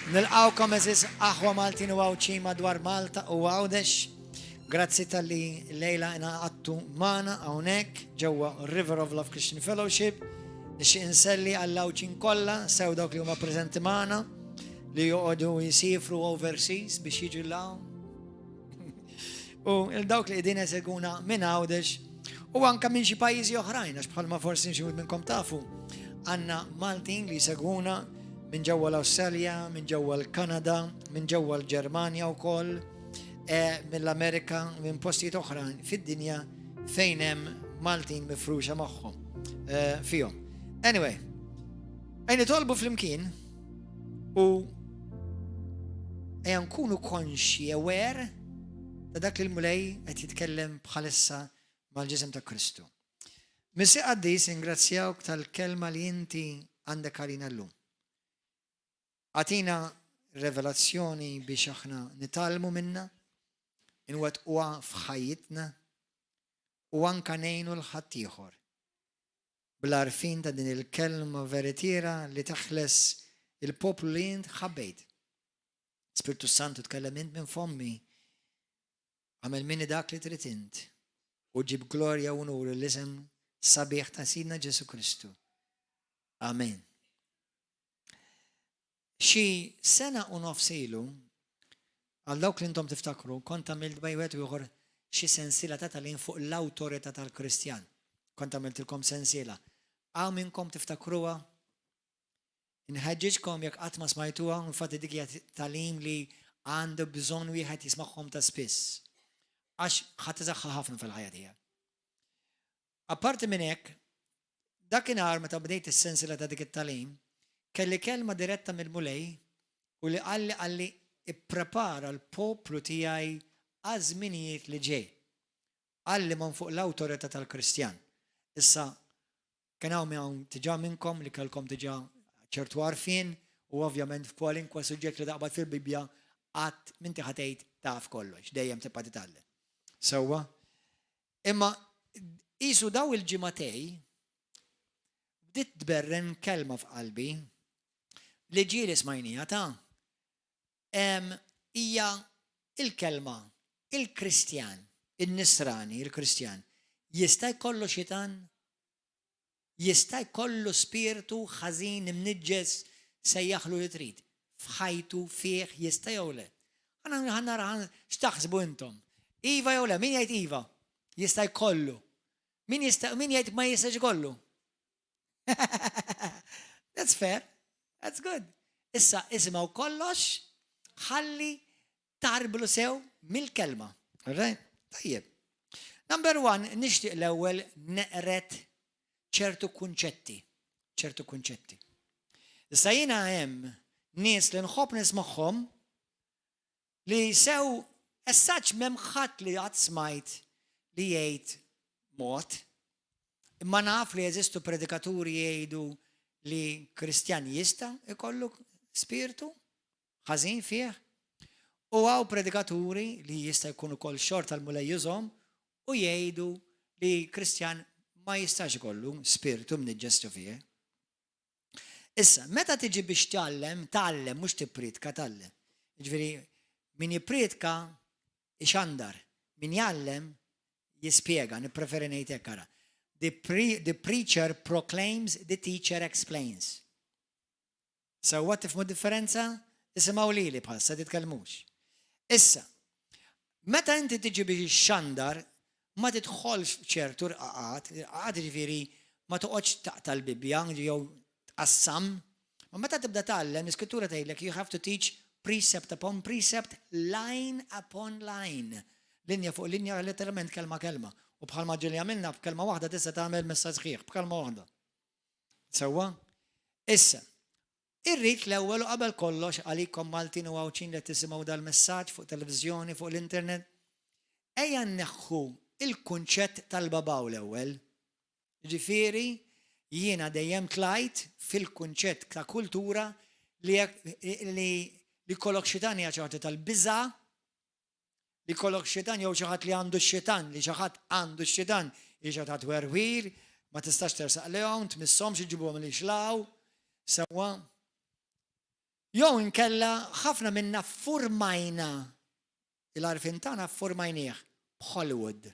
Nilqgħukom għeżież aħwa Maltin u Għawdxin madwar Malta u Għawdex. Grazzi talli llejla ingħaqadtu magħna hawnhekk ġewwa River of Love Christian Fellowship. Nixtieq inselli għall-Għawdxin kollha, sew dawk li huma preżenti magħna li joqogħdu jisifru overseas biex jiġu 'l hawn. U il dawk li qegħdin eseguna minn Għawdex u anka minn xi pajjiżi oħrajn għax bħalma forsi xi minnkom tafu għandna Maltin li jsegwuna minn ġewwa l-Awstralja, minn ġewwa l-Kanada, minn ġewwa l-Ġermanja wkoll, e, mill-Amerika, minn postijiet oħra fid-dinja fejn hemm Maltin mifruxa magħhom e, fihom. Anyway, ejn nitolbu flimkien u ejja nkunu konxi aware ta' dak li l-Mulej qed jitkellem bħalissa mal-ġisem ta' Kristu. Missier Qaddis, ingrazzjawk tal-kelma li inti għandek għalina llum. Agħtina revelazzjoni biex aħna nitgħallmu minnha, inwettquha f'ħajjitna u anka ngħinu 'l ħaddieħor bl-għarfien ta' din il-kelma veritiera li teħles il-poplu li int ħabbejt. Spirtu Santu tkellem int minn fommi, agħmel minni dak li trid int u ġib glorja u unur l-isem sabiħ ta' Sidna Ġesu Kristu. Amen. Xi sena u nofs ilu, għal dawk li intom tiftakru, kont għamilt bejn wieħed u ieħor xi sensiela ta' tagħlim fuq l-awtorità tal-Kristjan. Kont għamiltilkom sensiela. Hawn minnkom tiftakruha? Inħeġġiġkom jekk qatt ma smajtuha, infatti dik hija tagħlim li għandu bżonn wieħed jismagħhom ta' spiss. Għax ħa tużaha ħafna fil-ħajja tiegħek. Apparti minn hekk, dakinhar meta bdejt is-sensiela ta' dik it-tagħlim, kelli kelma diretta mill-Mulej u li qalli ipprepara l-poplu tiegħi għaż-żminijiet li ġej. Għallimhom fuq l-awtorità tal-Kristjan. Issa, kien hawn hawn diġà minnkom li kellkom diġà ċertu għarfien u ovvjament f'kwalinkwa suġġett li taqbad fil-Bibbja qatt m'inti ħa tgħid taf kollox, dejjem tibqa' titgħallem. Sewwa? Imma qisu daw il-ġimagħtejn bdiet tberren kelma f'qalbi li ġieli smajnieha ta' hija il-kelma il-Kristjan, il-Nisrani, il-Kristjan, jista' jkollu xitan? Jista' jkollu spiritu ħażin imniġġes sejjaħlu li trid. F'ħajtu fih jista' jew le? Ħa nara x'taħsbu intom. Iva jew le? Min jgħid iva? Jista' jkollu. Min jista' min jgħid ma jistax ikollu? That's fair. That's good. Issa isimgħu kollox ħalli tgħarblu sew mill-kelma. All right? Tajjeb. Number one, nixtieq l-ewwel neqred ċertu kunċetti. ċertu kunċetti. Issa jiena hemm nies li nħobb nismagħhom li sew essaċ m'hemm ħadd li qatt smajt li jgħid mod, imma naf li jeżistu predikaturi jgħidu li Kristjan jista' ikollu spiritu ħażin fih, u hawn predikaturi li jista' jkunu kol xorta l-Mulej jużahom u jgħidu li Kristjan ma jistax ikollu spiritu mniġġes fih. Issa, meta tiġi biex tgħallem, tgħallem, mhux tippriedka, tgħallem. Ġifieri, min jippriedka ixandar, min jgħallem jispjega, nippreferi ngħid hekk ara. The preacher proclaims, the teacher explains. Sewwa tifhmu differenza? Isimgħu lili bħalissa titkellmux. Issa, meta inti tiġi biex ixxandar, ma tidħolx ċertu rqaqat, rqaqat ġifieri ma toqgħodx taqta' l-Bibbja jew tqassam. Ma meta tibda tgħallem, l-Iskrittura tgħidlek you have to teach precept upon precept, line upon line. Linja fuq linja, letteralment kelma kelma. U bħalma ġieli għamilna b'kelma waħda tista' tagħmel messaġġ sħiħ b'kelma waħda. Sewwa? Issa, irrid l-ewwel u qabel kollox għalikom Maltin u Għawdxin li tisimgħu dal-messaġġ fuq televiżjoni, fuq l-internet, ejja nneħħu il-kunċett tal-babaw l-ewwel. Ġifieri, jiena dejjem tlajt fil-kunċett ta' kultura li jkollok xitan hija ċerti tal-biża', li jkollok xitan jew xi ħadd li għandu x-xitan, li xi ħadd għandu x-xitan, hi xi ħadd werwir, ma tistax tersaq lejhom, tmisshomx iġibuhom li xlaw, sewwa. Jew inkella ħafna minna ffurmajna il-għarfien tagħna ffurmajnieh b'Hollywood.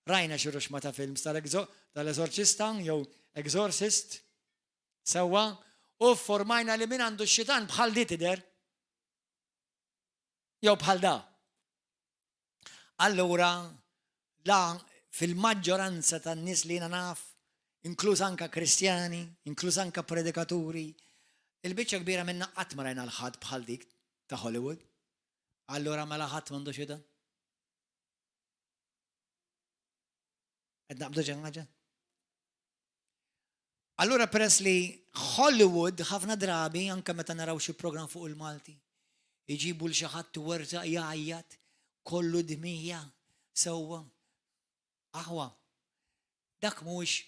Rajna xi ruxma ta' films tal-eżorċista jew exorcist sewwa u ffurmajna li min għandu x-xitan bħal di tidher. Jew bħal da. Allura la fil-maġġoranza tan-nies li jiena naf, inkluż anka Kristjani, inkluż anka predikaturi, il-biċċa kbira minna qatt ma rajna l-ħadd bħal dik ta' Hollywood. Allura mela ħadd m'għandu xitan? Qed naqbdu xi ħaġa? Allura peress li Hollywood ħafna drabi anke meta naraw xi programm fuq il-Malti, iġibu l xi ħadd werżaq jgħajjat, kollu dmija, sewwa. Aħwa, dak mhuwiex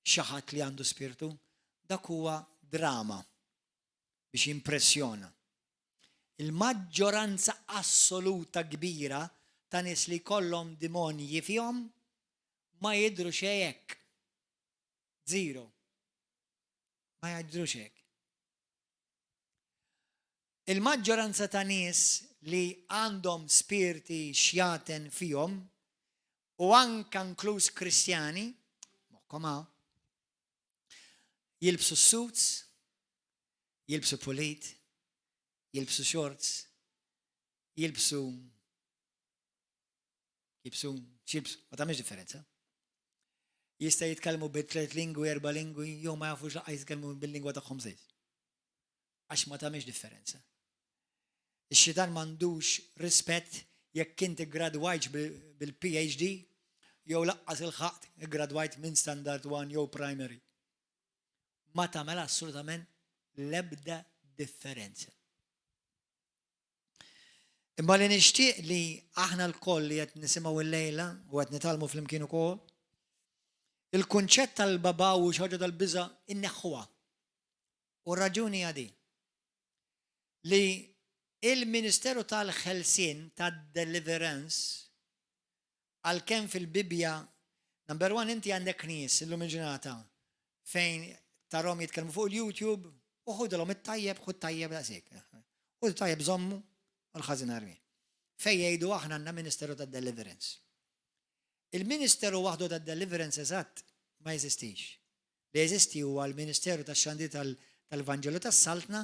xi ħadd li għandu spirtu, dak huwa drama biex jimpressjona. Il-maġġoranza assoluta kbira ta' nies li jkollhom dimonji fihom ma jidhru xejn hekk. Zero. Ma jidhrux hekk. Il-maġġoranza ta' nies li għandhom spirti xjaten fihom u anka inkluż Kristjani, moħħkom hawn, jilbsu suits, jilbsu pulit, jilbsu shorts, jilbsu jilbsu x'jilbsu, ma tagħmilx differenza. Jista' jitkellmu bi tliet lingwi, erba' lingwi, jew ma jafux laqqa jitkellmu bil-lingwa tagħhom stess. Għax ma tagħmilx differenza. Ix-xitan m'għandux rispett jekk inti gradwajtx bil-PhD jew laqqas ilħaqt iggradwajt minn Standard One jew Primary. Ma tagħmel assolutament l-ebda differenza. Imma li nixtieq li aħna lkoll li qed nisimgħu illejla u qed nitgħallmu flimkien ukoll, il-kunċett tal-babaw u xi ħaġa tal-biża' inneħħuha. U r-raġuni hija din. Li il-ministeru tal-ħelsien tad-deliverance għalkemm fil-Bibbja number one inti għandek nies illum il-ġurnata fejn tarahom jitkellmu fuq il-YouTube u ħudilhom it-tajjeb, ħu tajjeb daqshekk. Ħu tajjeb żommu u l-ħażin armi. Fejn jgħidu aħna għandna ministeru tad-deliverance. Il-ministeru waħdu tad-deliverance eżatt ma jeżistix. Li jeżisti huwa l-ministeru tax-xandir tal-Vanġelu tas-Saltna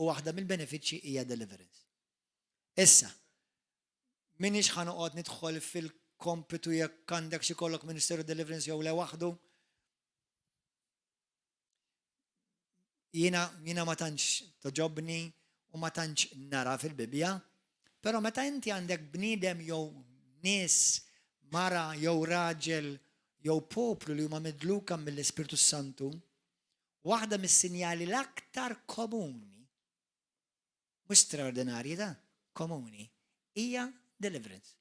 u waħda mill-benefiċċji hija deliverance. Issa, m'iniex ħa noqgħod nidħol fil-kompitu jekk għandek xi kollok ministeru deliverance jew le waħdu. Jiena jiena ma tantx toġobni u ma tantx nara fil-Bibbja, però meta inti għandek bniedem jew nies, mara jew raġel jew poplu li huma midluka mill-Ispirtu Santu, waħda mis-sinjali l-aktar komuni, mhux straordinarji ta' komuni, hija deliverance.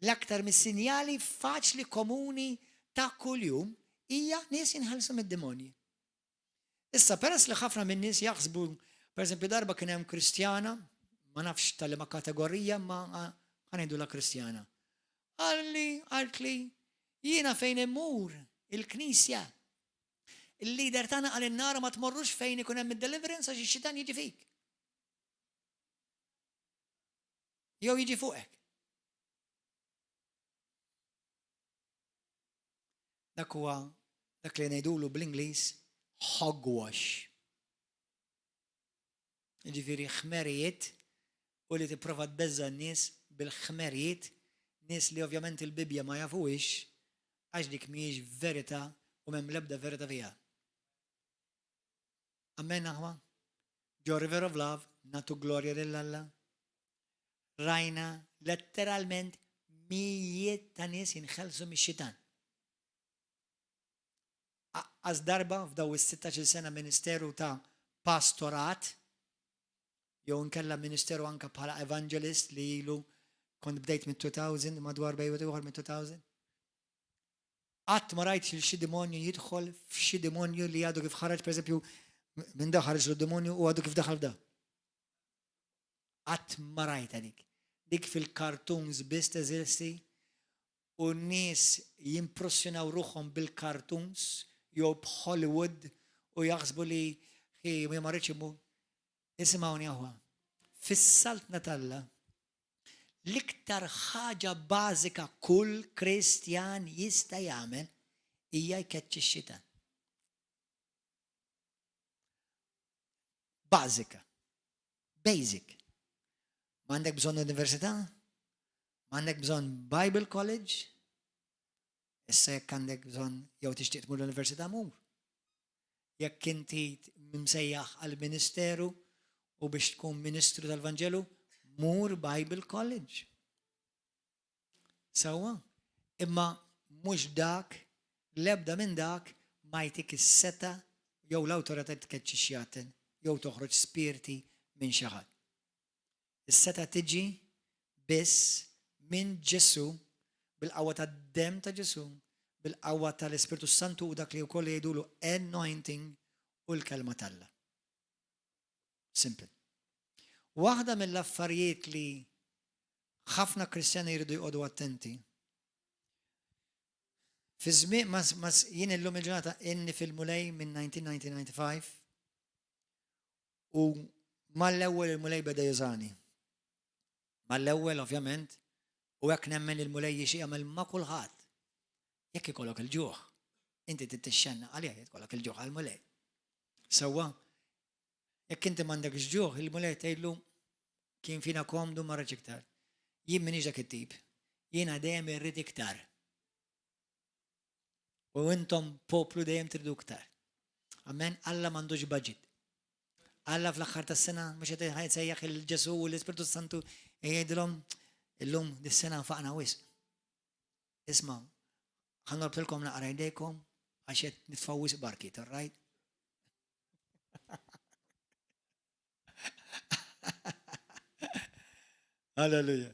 L-aktar mis-sinjali faċli komuni ta' kuljum hija nies jinħelsu mid-demonji. Issa, peress li ħafna minn nies jaħsbu, per eżempju, darba kien hemm Kristjana, ma nafx tal-liema kategorija, ma ħa ngħidulha Kristjana. Qalli, qaltli, jiena fejn immur il-knisja. Il-leader tagħna qal in-nara ma tmorrux fejn ikun hemm id-deliverance għax ix-xitan jiġi fik. Jew jiġi fuqek. Dak huwa dak li ngħidulu bl-Ingliż hogwash. Jiġifieri ħmerijiet u li tipprova tbeżża' n-nies bil-ħmerijiet, nies li ovvjament il-Bibbja ma jafuhiex għax dik mhijiex verità u m'hemm l-ebda verità fiha. Amen aħwa? Ġo River of Love nagħtu glorja lil Alla. Rajna letteralment mijiet ta' nies jinħelsu mix-xitan. Aqqas darba f'daw is-16 sena ministeru ta' pastorat, jew inkella ministeru anka bħala evangelist li ilu kont bdejt mit-2000, madwar bejn u ieħor mit-2000. Qatt ma rajt xi demonju jidħol f'xi demonju li għadu kif ħareġ, pereżempju, minn da ħareġ l-demonju u għadu kif daħal f'da. Qatt ma rajtha dik. Dik fil-cartoons biss teżisti u n-nies jimpressjonaw ruħhom bil-cartoons jew b'Hollywood. u jaħsbu li hi ma rridx imur. Isimgħuni aħwa. Fis-saltna t'Alla l-iktar ħaġa bażika kull Kristjan jista' jagħmel hija jkeċċi x-xitan. Bażika. Basic. M'għandek bżonn università? M'għandek bżonn Bible College? Issa jekk għandek bżonn jew tixtieq tmur l-università mur. Jekk inti msejjaħ għall-ministeru u biex tkun ministru tal-Vanġelu, mur Bible College. Sewwa? Imma mhux dak, l-ebda minn dak ma jtik is-setgħa jew l-awtorità tkeċċi xjaten jew toħroġ spirti minn xi ħadd. Is-setgħa tiġi biss minn Ġesù, bil-qawwa tad-demm ta' Ġesù, bil-qawwa tal-Ispirtu s-Santu u dak li wkoll jgħidulu anointing u l-Kelma t'Alla. Simple. Waħda mill-affarijiet li ħafna Kristjani jridu jqogħdu attenti. Fi żmien ma jien illum il-ġurnata inni fil-Mulej minn 1995 u mal-ewwel il-Mulej beda jużani. Mal-ewwel ovvjament u hekk nemmen il-Mulej jixi jagħmel ma' kulħadd. Jekk ikollok il-ġuħ, inti trid tixxenna għalih jekk ikollok il-ġuħ għall-Mulej. Sewwa, jekk inti m'għandekx ġuħ, il-Mulej tgħidlu kien fina komdu ma rridx iktar. Jien m'iniex dak it-tip. Jiena dejjem irrid iktar. U intom poplu dejjem tridu iktar. Amen, Alla m'għandux budget. Alla fl-aħħar tas-sena mhux qed ħajsejjaħ il-Ġesu u l-Ispirtu Santu jgħidilhom illum dis-sena nfaqna wisq. Isma' ħa norbtilkom naqra jdejkom għax qed nitfgħu wisq barkiet, all right? Alleluja.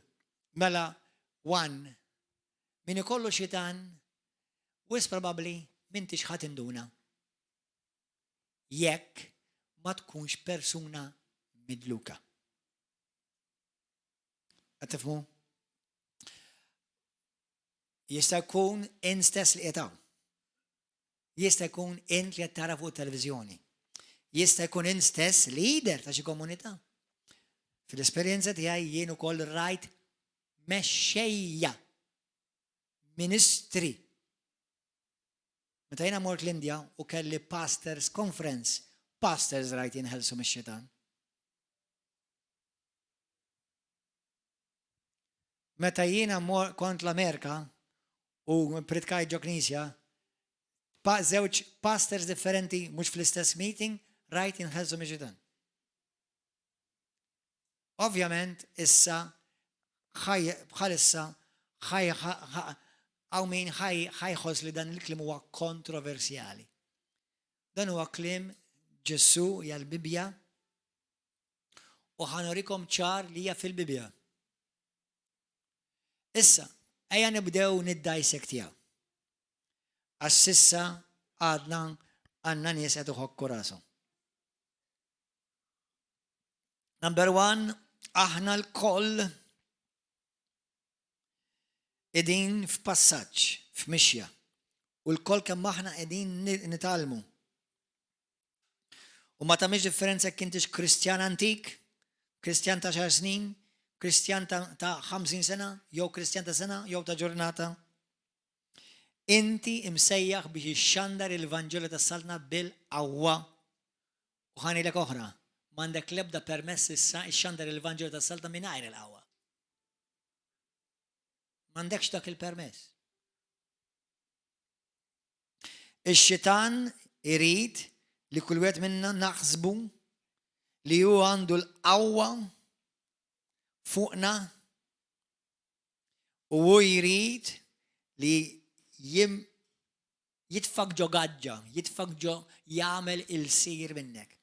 Mela, one, min ikollu xitan, wis probabbli m'intix ħa tinduna. Jekk ma tkunx persuna midluka. Qed tifhmu? Jista' jkun int stess li qiegħed hawn. Jista' jkun int li qed tara fuq it-televiżjoni. Jista' jkun int stess leader ta' xi komunità. Fil-esperjenza tiegħi jien ukoll rajt mexxejja ministri. Meta jiena mort l-Indja u kelli pastors conference, pastors rajt jinħelsu mix-xitan. Meta jiena kont l-Amerika u pritkajt ġo knisja, pa żewġ pastors differenti mhux fl-istess meeting, rajt jinħelsu mix-xitan. Ovvjament issa bħalissa hawn min ħajħoss li dan il-kliem huwa kontroversjali. Dan huwa kliem Ġesù hija l-Bibbja u ħa nurikom ċar li hija fil-Bibbja. Issa, ejja nibdew niddissectjaw. Għax s'issa għadna għandna nies qed iħokku rashom. Number one, aħna lkoll qegħdin f'passaġġ, f'mixja. U lkoll kemm aħna qegħdin nitgħallmu. U ma tagħmilx differenza jekk intix Kristjan antik, Kristjan ta' xar snin, Kristjan ta' 50 sena, jew Kristjan ta' sena, jew ta' ġurnata. Inti imsejjaħ biex ixxandar il-Vanġelu tas-Saltna bil-qawwa. U ħa ngħidlek oħra, m'għandek l-ebda permess issa ixxandar il-Vanġelu tas-Saltna mingħajr il-qawwa. M'għandekx dak il-permess. Ix-xitan irid li kull wieħed minna naħsbu li hu għandu l-qawwa fuqna u hu jrid li jim jitfak ġo gaġġa, jitfak ġo jagħmel il-sir minnek.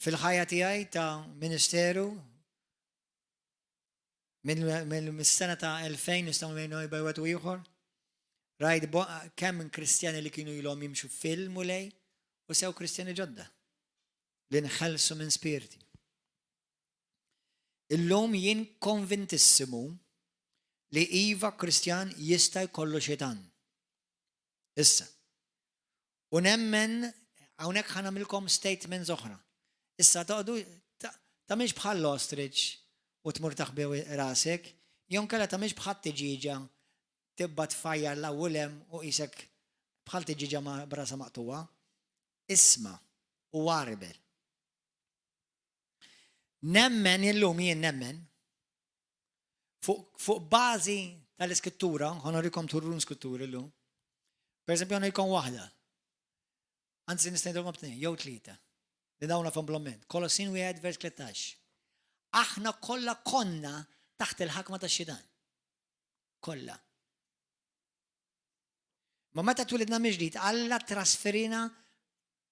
Fil-ħajja tiegħi ta' ministeru Mill-sena ta' 2000 nistgħu ngħidu bejn wieħed u ieħor. Rajt kemm Kristjani li kienu ilhom jimxu fil-Mulej u sew Kristjani ġodda li nħelsu minn spirti. Illum jien konvintissimu li iva Kristjan jista' jkollu xitan. Issa. U nemmen hawnhekk ħa nagħmilkom statements oħra. Issa toqgħdu tagħmilx bħal ostrich u tmur taħbi rasek, jew inkella tagħmilx bħal tiġieġa tibba tfajjar 'l hawn u 'l hemm u qisek bħal tiġieġa ma' b'rasha maqtugħa. Isma' u għarbel. Nemmen illum jien nemmen fuq fuq bażi tal-iskrittura, ħa nurikom turrun skritturi llum. Per eżempju, ħa nurikom waħda. Anzi, nista' ngħidilkom tnejn, jew tlieta. Li dawna f'kompliment. Kolossin 1 vers 13. Aħna kollha konna taħt il-ħakma tax-xitan. Kollha. Ma meta twilidna mill-ġdid, Alla trasferina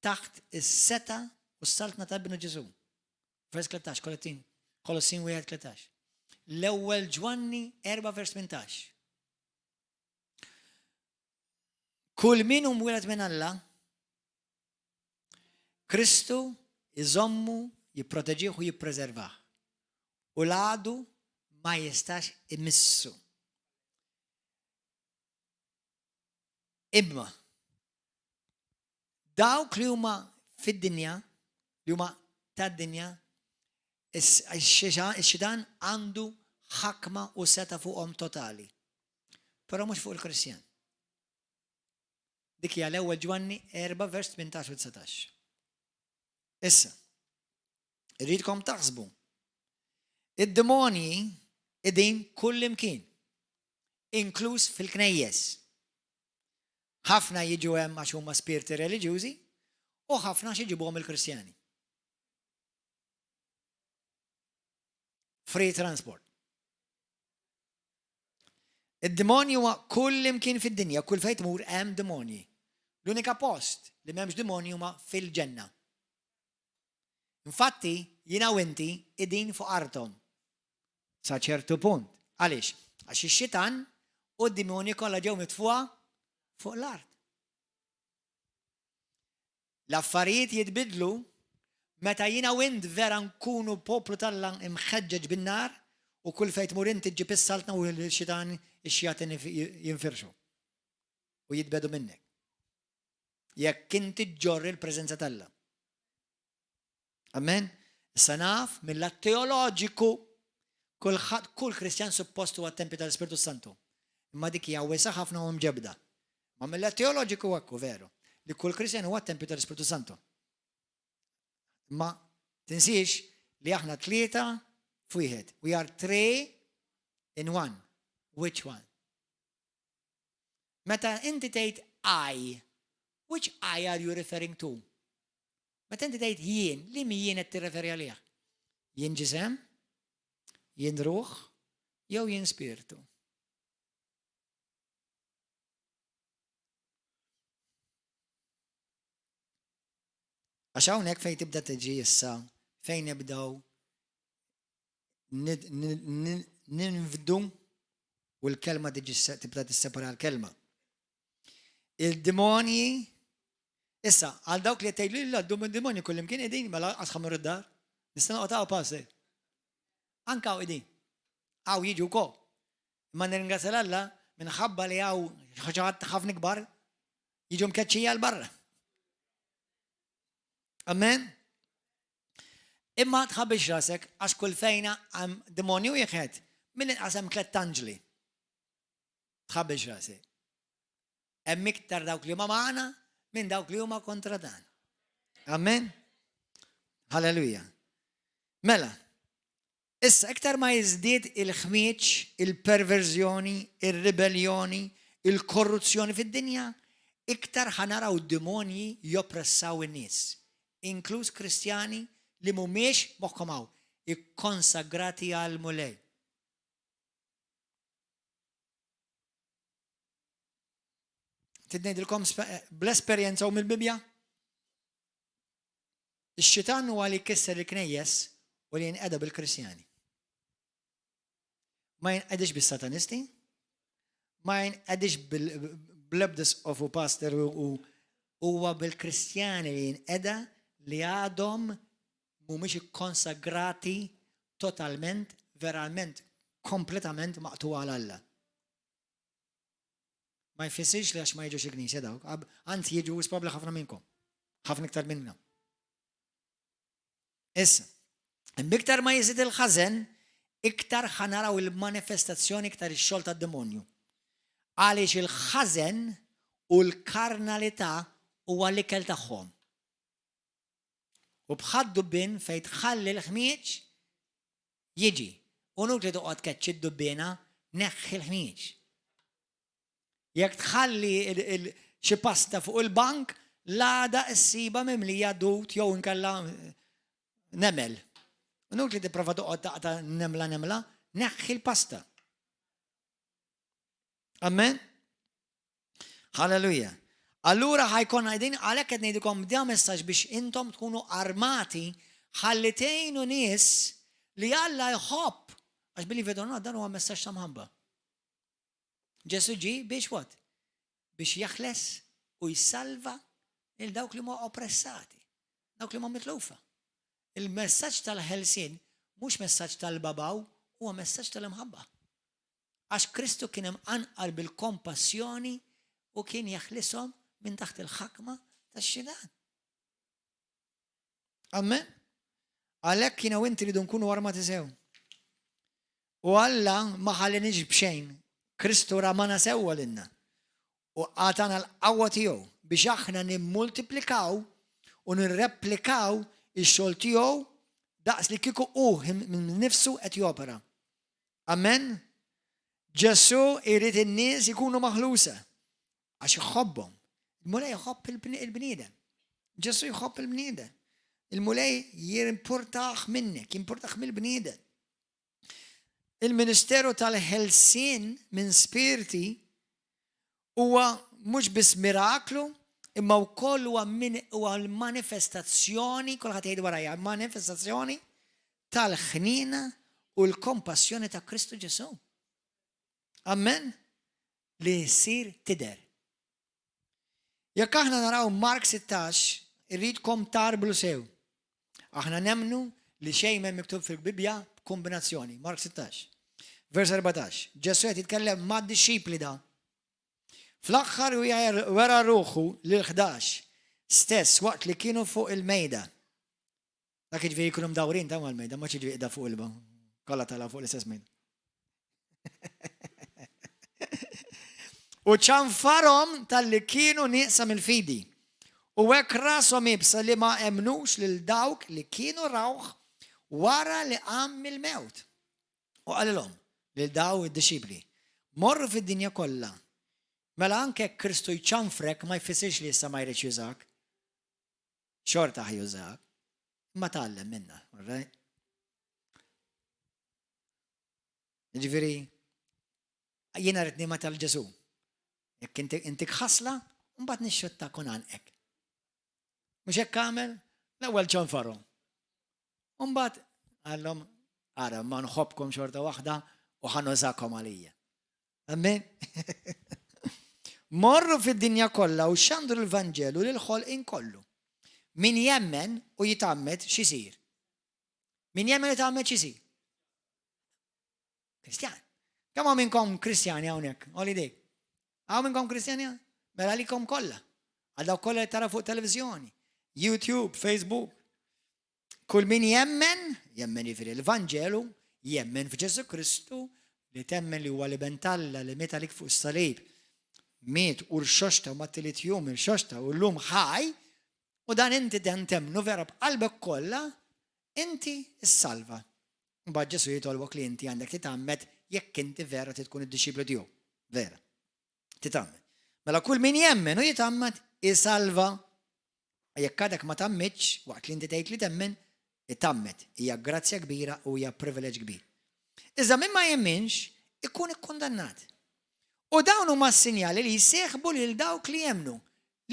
taħt is-setgħa u s-saltna ta' Ibnu Ġesù. Vers 13, Kolottin, Kolossin 1, 13. L-ewwel Ġwanni 4 vers 18. Kull min hu mwieled minn Alla, Kristu iżommu, jipproteġih u jippreservah. U l-għadu ma jistax imissu. Imma dawk li huma fid-dinja, li huma tad-dinja, ix-xitan għandu ħakma u seta' fuqhom totali. Però mhux fuq il-Kristjan. Dik hija l-ewwel Ġwanni 4 vers 18 u 19. Issa, irridkom taħsbu. Id-demonji idin kull imkien. Inkluż fil-knejjes. Ħafna jiġu hemm għax huma spirti reliġjużi u ħafna għax iġibuhom il-Kristjani. Free transport. Id-demonji huwa kull imkien fid-dinja, kull fejn tmur hemm demonji. L-unika post li m'hemmx demonji huma fil-ġenna. Infatti, jiena u inti qegħdin fuq arthom. Sa ċertu punt. Għaliex? Għax ix-xitan u d-dimonji kollha ġew mitfugħa fuq l-art. L-affarijiet jitbidlu meta jiena u int vera nkunu poplu t'Alla imħeġġeġ bin-nar u kull fejn tmur inti ġġib is-saltna u l-xitan ix-xjaten jinfirxu u jitbedu minnek. Jekk inti ġġorr il-preżenza t'Alla. Amen? Issa naf mill-lat teoloġiku kulħadd kull Kristjan suppost huwa tempju tal-Ispirtu Santu. Imma dik hija wiesa ħafna u mġebda. Ma mill-lat teoloġiku hekk veru li kull Kristjan huwa tempju tal-Ispirtu Santu. Ma tinsiex li aħna tlieta f'wieħed. We are three in one. Which one? Meta inti tgħid I, which I are you referring to? Meta inti tgħid jien, li mi jien qed tirreferi għalih? Jien ġisem? Jien ruħ? Jew jien spirtu? Għax hawnhekk fejn tibda tiġi issa fejn nibdew ninfdu u l-kelma tiġi tibda tissepara l-kelma. Il-demonji, issa, għal dawk li tgħidu li għaddu minn demonji kullimkien qegħdin, mela qas ħamur id-dar. Nista' noqgħod hawn pastor. Anka hawn qegħdin. Hawn jiġu wkoll. Imma nirringrazzja l Alla minħabba li hawn ħaġa ħafna kbar jiġu mkeċċija 'l barra. Amen. Imma tħabbix rasek għax kull fejna hemm demonju wieħed, mill-inqas hemm tlett anġli. Tħabbix rasek. Hemm iktar dawk li huma magħna minn dawk li huma kontra dan. Amen. Halleluja. Mela, Issa, iktar ma jiżdied il-ħmieġ, il-perverżjoni, ir-ribelljoni, il-korruzzjoni fid-dinja, iktar ħa naraw demonji joppressaw in-nies, inkluż Kristjani li mhumiex, moħħkom hawn, ikkonsagrati għall-Mulej. Trid ngħidilkom bl-esperjenza u mill-Bibbja? Ix-xitan huwa li jkisser il-knejjes u li jinqeda bil-Kristjani. Ma jinqedix bis-satanisti, ma jinqedix bl-ebda isqof u pastor u huwa bil-Kristjani li jinqeda li għadhom mhumiex ikkonsagrati totalment, verament, kompletament maqtugħa għal Alla. Ma jfissirx li għax ma jiġux il-knisja dawk, anzi jiġu probabbli ħafna minnkom. Ħafna iktar minna. Issa, iktar ma jiżid il-ħażen, iktar ħa naraw il-manifestazzjoni iktar ix-xogħol tad-demonju. Għaliex il-ħażen u l-karnalità huwa l-ikel tagħhom. U bħad-dubbien fejn tħalli l-ħmieġ jiġi. U inutli toqgħod tkeċċi d-dubbiena, neħħi l-ħmieġ. Jekk tħalli xi pasta fuq il-bank, l-għada ssibha mimlija dud jew inkella nemel. Inutli tipprova toqgħod taqta' nemla nemla, neħħi l-pasta. Amen? Halleluja. Allura ħa jkollna qegħdin għalhekk qed ngħidilkom da messaġġ biex intom tkunu armati ħalli tgħinu nies li Alla jħobb. Għax believe it or not, dan huwa messaġġ ta' mħabba. Ġesu ġi biex what? Biex jaħles u jsalva lil dawk li huma oppressati, dawk li huma mitlufa. Il-messaġġ tal-ħelsien mhux messaġġ tal-babaw, huwa messaġġ tal-imħabba. Għax Kristu kien imqanqal bil-kompassjoni u kien jaħlishom minn taħt il-ħakma tax-xitan. Amen. Għalhekk jiena u inti rridu nkunu armati sew. U Alla ma ħalliniex b'xejn. Kristu ramana sewwa lilna. U għatana l-qawwa tiegħu biex aħna nimmultiplikaw u nirreplikaw ix-xogħol tiegħu daqs li kieku hu minn nifsu qed jopera. Amen. Ġesu irid in-nies ikunu maħlusa għax iħobbhom. Il-Mulej jħobb il-bniedem. Ġesu jħobb il-bniedem. Il-Mulej jimpurtaħ minnek, jimpurtaħ mill-bniedem. Il-Ministeru tal-ħelsien minn spirti huwa mhux biss miraklu, imma wkoll huwa min huwa l-manifestazzjoni, kulħadd jgħid warajja, manifestazzjoni tal-ħniena u l-kompassjoni ta' Kristu Ġesu. Amen? Li jsir tidher. Jekk aħna naraw Mark 16, irridkom tarblu sew. Aħna nemnu li xejn m'hemm miktub fil-Bibbja b'kombinazzjoni. Mark 16. Vers 14. Ġesu qed jitkellem mad-dixxipli da. Fl-aħħar wera ruħu lil 11 stess waqt li kienu fuq il-mejda. Dak jiġifieri jkunu mdawrin ta' mal-mejda, ma ġifieri qiegħda fuq il kollha tala fuq l-istess mejda. U ċanfarhom talli kienu nieqsa mill-fidi. U hekk rashom iebsa li ma emmnux lil dawk li kienu rawh wara li qam mill-mewt. U qalilhom lil daw id-dixxipli, Morru fid-dinja kollha. Mela anke jekk Kristu jċanfrek ma jfissirx li issa ma jridx jużak. Xorta ħa jużak. Imma tgħallem minna, all right? Jiġifieri, jiena rrid nima tal-Ġesu. Jekk inti intik ħasla, mbagħad nixxotta kun għanqek. Mhux hekk għamel, l-ewwel ċanfarhom. U mbagħad qallhom, ara ma nħobbkom xorta waħda u ħa nużakom għalija. Amen. Morru fid-dinja kollha u xandru l-Vanġelu lil ħolqien kollu. Min jemmen u jitgħammed x'isir? Min jemmen u jitgħammed x'isir? Kristjan. Kemm hawn minnkom Kristjani hawnhekk? Għoli dik. Hawn minnkom Kristjani? Mela għalikom kollha. Għal dawk kollha li tara fuq televiżjoni, YouTube, Facebook. Kull min jemmen, jemmen jiġifieri l-Vanġelu, jemmen f'Ġesù Kristu, li temmen li huwa l-Iben t'Alla li miet għalik fuq is-salib, miet u rxoxta u mat-tielet jum irxoxta u llum ħaj, u dan inti dan temmnu vera b'qalbek kollha, inti ssalva. Mbagħad Ġesù jitolbok li inti għandek titgħammed jekk inti vera trid tkun id-dixxiplu tiegħu. Vera. Titgħammed. Mela kull min jemmen u jitgħammed isalva. Jekk għadek ma tgħammidx waqt li inti tgħid li temmen, itgħammed. Hija grazzja kbira u hija privileġġ kbir. Iżda min ma jemminx ikun ikkundannat. U dawn huma s-sinjali li jsieħbu lil dawk li jemmnu.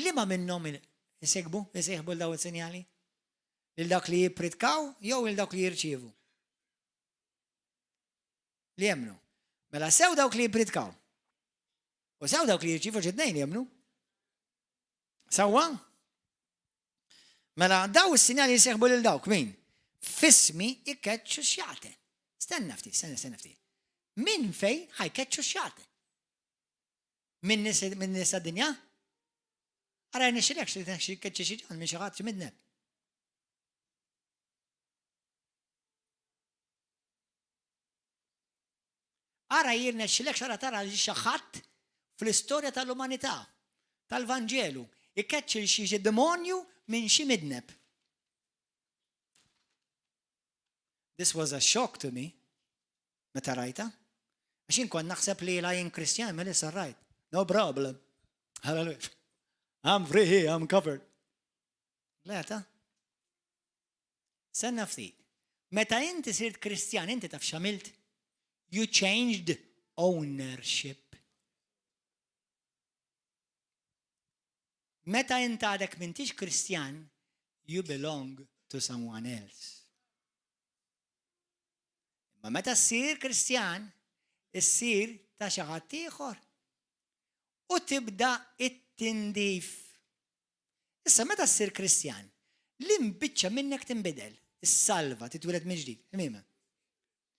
Liema minnhom isegbu, isieħbu l dawn is-sinjali? Lil dawk li jippritkaw jew lil dawk li jirċievu? Li jemmnu. Mela sew dawk li jippritkaw. U sew dawk li jirċievu xi tnejn jemmnu. Sewwa? Mela daw is-sinjali jseħbu lil dawk min? F'ismi jkeċċu xjaten. Stenna ftit, stenna, stenna ftit. Min fej ħa jkeċċu xjaten? Minn nies tad-dinja? Ara jirnexxilek xi tkeċċi xi ġan minn xi ħadd xi midneb. Ara jirnexxilek xara tara li xi ħadd fl-istorja tal-umanità, tal-Vanġelu, ikeċċi xi demonju minn xi midneb. This was a shock to me meta rajta. Għax jien kont naħseb li la jien Kristjan mela issa rajt. No problem. Hallelujah. I'm free, I'm covered. Le ta' Senna ftit. Meta inti sirt Kristjan, inti taf x'għamilt? You changed ownership. Meta int għadek m'intix Kristjan, you belong to someone else. Imma meta ssir Kristjan, issir ta' xi ħadd ieħor. U tibda it-tindif. Issa meta ssir Kristjan, l-imbiċċa minnek tinbidel, issalva, titwieled mill-ġdid. Imma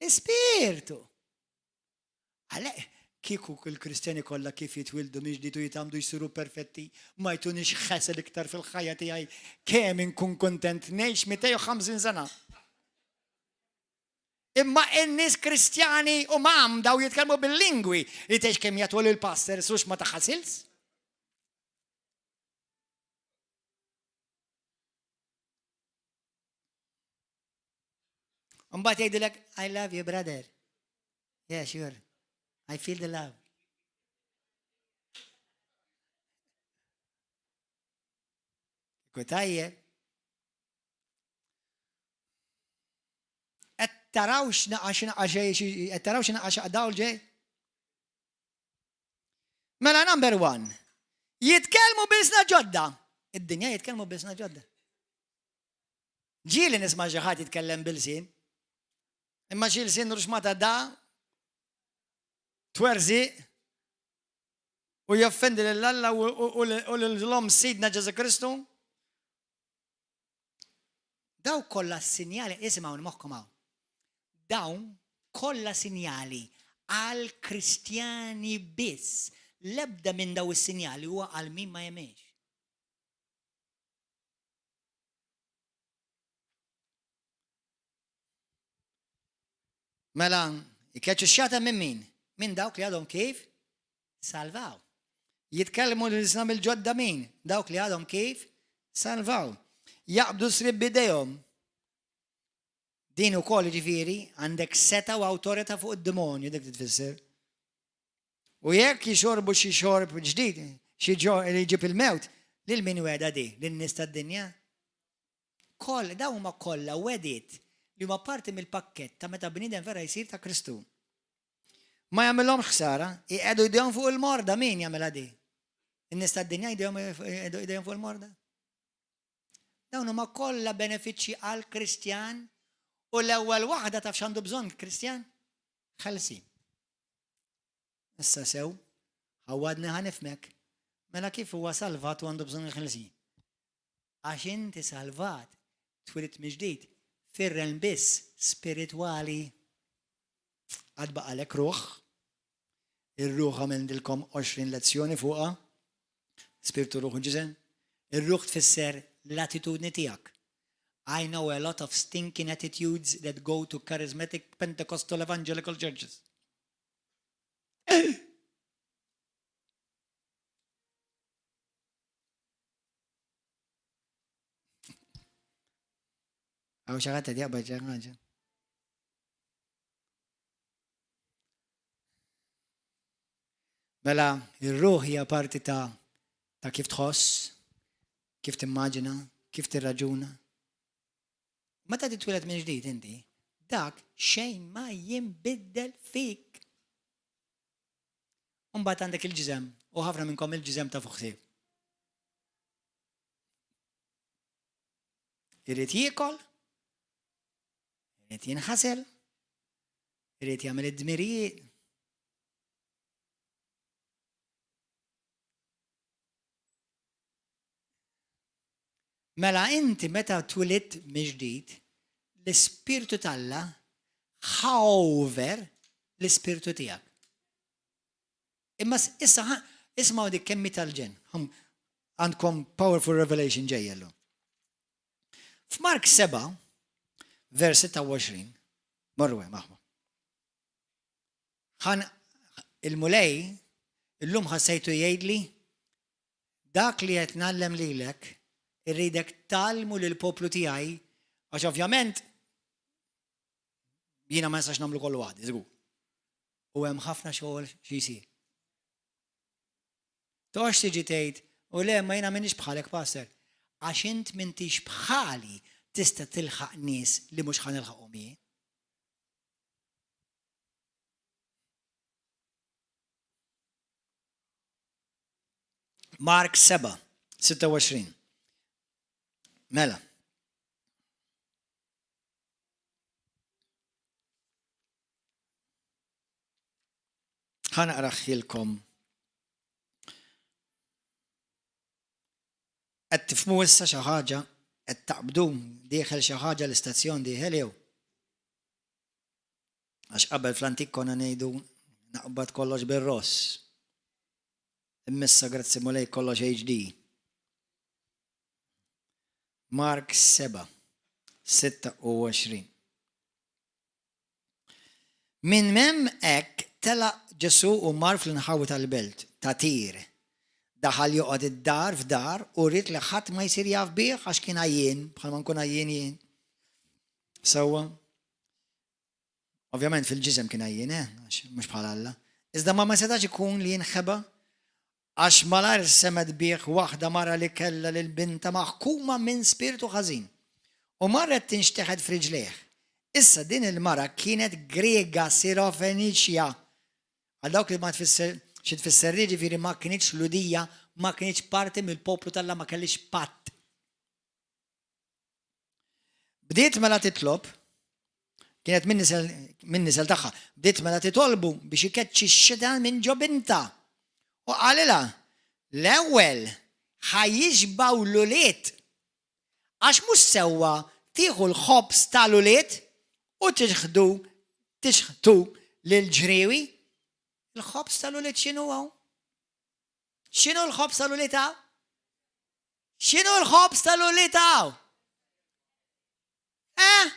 Ispirtu. Għalhekk, kieku l-Kristjani kollha kif jitwieldu mill-ġdid u jitgħammdu jsiru perfetti, ma jtunix ħesel iktar fil-ħajja tiegħi, kemm inkun kuntent ngħix 250 sena. Imma in-nies Kristjani u mgħammda u jitkellmu bil-lingwi li tgħix kemm jagħtu lill-pastors hux ma taħasils. Mbagħad jgħidilek I love you brother. Yeah, sure. I feel the love. Kieku tajjeb. Qed taraw x'naqa x'naqa ġej, qed taraw x'naqa x'dawl ġej? Mela number one, jitkellmu bilsna ġodda. Id-dinja jitkellmu bilsna ġodda. Ġieli nisma' xi ħadd jitkellem bil-sin. Imma xi lsien ruxmata da twerżiq u joffendi lil Alla u lil Sidna Ġesu Kristu. Daw kollha sinjali, isimgħu moħħkom hawn. Dawn kollha sinjali għal Kristjani biss. L-ebda minn daw is-sinjali huwa għal min ma jemminx. Mela, ikeċċu x-xata minn min? Minn dawk li għadhom kif salvaw. Jitkellmu l-Islam il-ġodda min? Dawk li għadhom kif salvaw. Jaqbdu srib bidejhom. Din ukoll ġifieri għandek seta u awtorità fuq id-demonju dik tfisser. U jekk jixorbu xi xorb ġdid, xi li jġib il-mewt, lil min wegħda di? Lin-nies tad-dinja? Koll, dawn huma kollha wegħdiet li huma parti mill-pakkett ta' meta bniedem vera jsir ta' Kristu. Ma jagħmilhomx ħsara, iqiegħdu jdejhom fuq il-morda, min jagħmilha di? In-nies tad-dinja jdejhom idejhom fuq il-morda? Dawn huma kollha benefiċċji għal Kristjan u l-ewwel waħda taf x'għandu bżonn Kristjan? Ħelsin. Issa sew, ħawadni ħa nifhmek, mela kif huwa salvat u għandu bżonn il-ħelsin? Għax inti salvat, twilidt mill-ġdid, fir-realm biss spiritwali. Għad baqalek ruħ, ir-ruħ għamiltilkom 20 lezzjoni fuqha, spirtu ruħ u ġisem. Ir-ruħ tfisser l-attitudni tiegħek. I know a lot of stinking attitudes that go to charismatic Pentecostal evangelical churches. Għaw xaħat għed jaqbad ġaħġa. Mela, ir-ruħ hija parti ta' ta' kif tħoss, kif timmaġina, kif tirraġuna. Meta titwieled minn ġdid inti, dak xejn ma jinbidel fik. Mbagħad għandek il-ġisem, u ħafna minnkom il-ġisem ta' fuq ħsieb. Irid jiekol, irid jinħasel, irid jagħmel id-dmirijiet. Mela inti meta twilidt mill-ġdid, l-Ispirtu t'Alla ħa over l-ispirtu tiegħek. Imma issa Ismgħu dik kemm hi tal-ġenn. Għandkom powerful revelation ġejja llum. F'Mark 7, vers 26, morru hemm aħwa. Ħan il-Mulej illum ħassejtu jgħidli dak li qed ngħallem lilek irridek tgħallmu lill-poplu tiegħi għax ovvjament jiena ma nistax nagħmlu kollu waħdi, żgur. U hemm ħafna xogħol xi jsir. Toqgħodx tiġi tgħid, u le ma jiena m'iniex bħalek pastor. Għax int m'intix bħali tista' tilħaq nies li mhux ħa nilħaqhom jien. Mark 7, 26. Mela. Ħa naqraħilkom. Qed tifhmu issa xi ħaġa, qed taqbdu dieħel xi ħaġa l-istazzjon dieħel jew? Għax qabel fl-antik konna ngħidu naqbad kollox bir-ross. Imma issa grazzi Mulej kollox HD. Mark 7, 26. Minn hemm hekk telaq Ġesù u mar fl-inħawi tal-belt ta' Tir. Daħal joqgħod id-dar f'dar u ried li ħadd ma jsir jaf bih għax kien għajjien, bħalma nkun għajjien jien. Sewwa? Ovvjament fil-ġisem kien għajjien, eh, għax mhux bħal Alla. Iżda ma ma setax ikun li jinħeba Għax malajr semgħet bih waħda mara li kellha lil bintha maħkuma minn spirtu ħażin, u marret tinxteħet f'riġlejh. Issa din il-mara kienet Griega Sirofeniċja. Għal dawk li ma tfisser xi tfisser di, ġifieri ma kinitx Lhudija, ma kinitx parti mill-poplu t'Alla, ma kellhiex patt. Bdiet mela titlob, kienet minn nisel tagħha, bdiet mela titolbu biex ikeċċi x-xitan minn ġo bintha. U qalilha, l-ewwel ħa jixbgħu l-ulied, għax mhux sewwa tieħu l-ħobż tal-ulied u tixħdu tixħtu lill-ġriewi. Il-ħobż tal-ulied x'inhu hawn? X'inhu l-ħobż tal-ulied hawn? X'inhu l-ħobż tal-ulied hawn? Eh?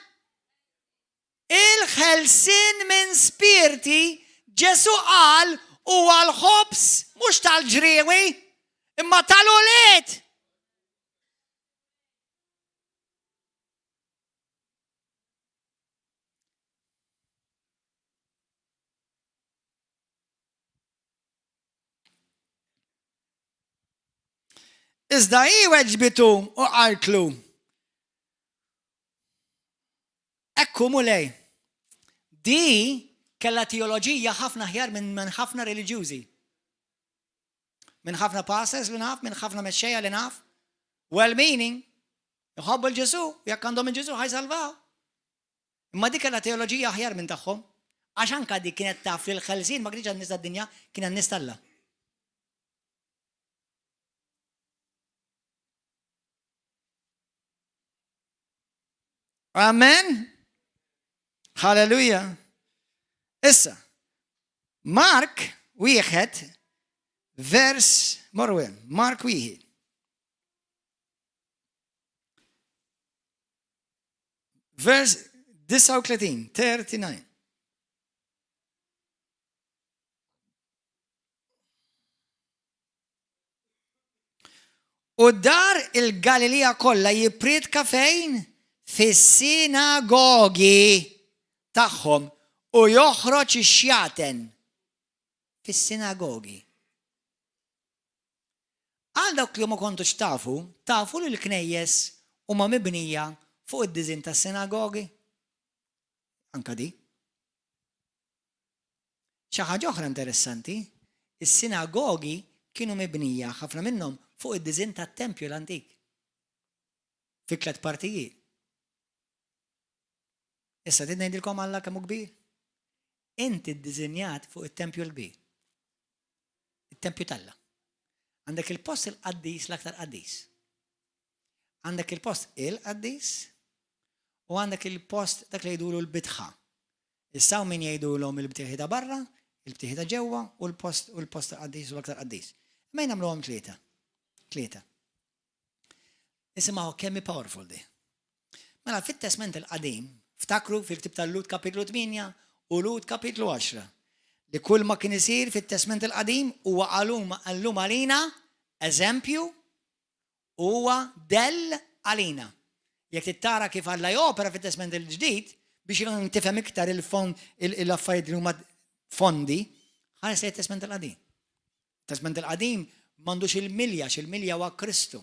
Il-ħelsien minn spirti Ġesu qal huwa l-ħobż mhux tal-ġriewi imma tal-ulied. Iżda hi weġbitu u qaltlu, Ekku Mulej. Di kellha teoloġija ħafna aħjar minn ħafna reliġjużi. Minn ħafna pastors li naf, minn ħafna mexxejja li naf. Well meaning, iħobbu l-Ġesu, jekk għandhom il-Ġesu ħajsalvaw. Imma dik kellha teoloġija aħjar minn tagħhom, għax anke dik kienet taf li l-ħelsien ma kienx għan-nies tad-dinja, kien għan-nies t'Alla. Amen. Halleluja. Issa, Mark wieħed vers morwen, Mark wieħed. Vers 39, 39. U dar il-Galilija kollha jippriedka fejn? Fis-sinagogi tagħhom u joħroġ ix-xjaten fis-sinagogi. Għal dawk li ma kontux tafu, tafu li l-knejjes huma mibnija fuq id-diżinn tas-sinagogi? Anka di. Xi ħaġa oħra interessanti, is-sinagogi kienu mibnija ħafna minnhom fuq id-diżinn tat-tempju l-antik. Fi tlet partijiet. Issa trid ngħidilkom Alla kemm hu kbir? Inti ddiżinjat fuq it-tempju l-kbir. It-tempju t'Alla. Għandek il-post il-qaddis l-aktar qaddis. Għandek il-post il-qaddis u għandek il-post dak li jgħidulu l-bitħa. Issa hawn min jgħidulhom il-btieħi ta' barra, il-btieħi ta' ġewwa u l-post u l-post qaddis u l-aktar qaddis. Imma nagħmluhom tlieta. Tlieta. Isimgħu kemm powerful di. Mela fit-Testment il-Qadim, ftakru fil-ktib tal-Lhud kapitlu 8 u Lhud kapitlu 10, li kull ma kien isir fit-Testment il-Qadim huwa għallum għalina eżempju huwa dell għalina. Jekk tittara kif Alla jopera fit-Testment il-Ġdid biex tifhem iktar il-fond l-affarijiet li huma fondi, ħares lejn it-Testment il-Qadim. Testment il-Qadim m'għandux il-milja, x'il-milja huwa Kristu.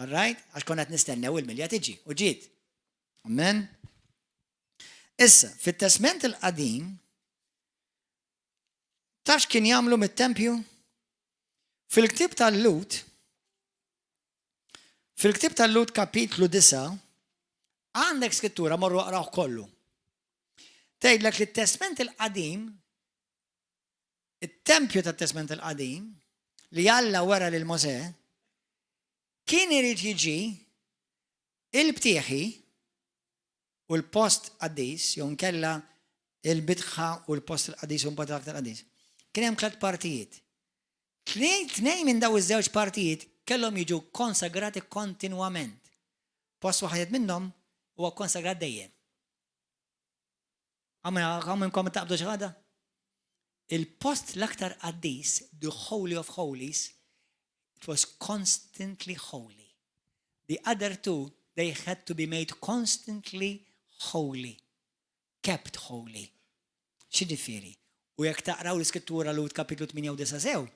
All right? Għax konna qed nistennew il-milja tiġi u ġiet. Amen. Issa, fit-Testment il-Qadim, taf kien jagħmlu mit-tempju? Fil-ktib tal-Lut, fil-ktib tal-Lut kapitlu 9, għandek skrittura morru aqraw kollu. Tgħidlek li t-Testment il-Qadim It-tempju tat-Testment il-Qadim, li Alla wera lil Mosè, kien irid jiġi il-btieħi u l-post qaddis, jew nkella il-bitħa u l-post il-qaddis u mbagħad l-aktar qaddis. Kien hemm tliet partijiet. Tnejn minn daw iż-żewġ partijiet kellhom jiġu konsagrati kontinwament. Post waħed minnhom huwa konsagrat dejjem. Hawn minnkom taqbdu xi ħaġa? Il-post l-aktar qaddis, the holy of holies, it was constantly holy. The other two, they had to be made constantly holy. Kept holy. X'jiġifieri? U jekk taqraw l-iskrittura Lut kapitlu 8 u 9 sew,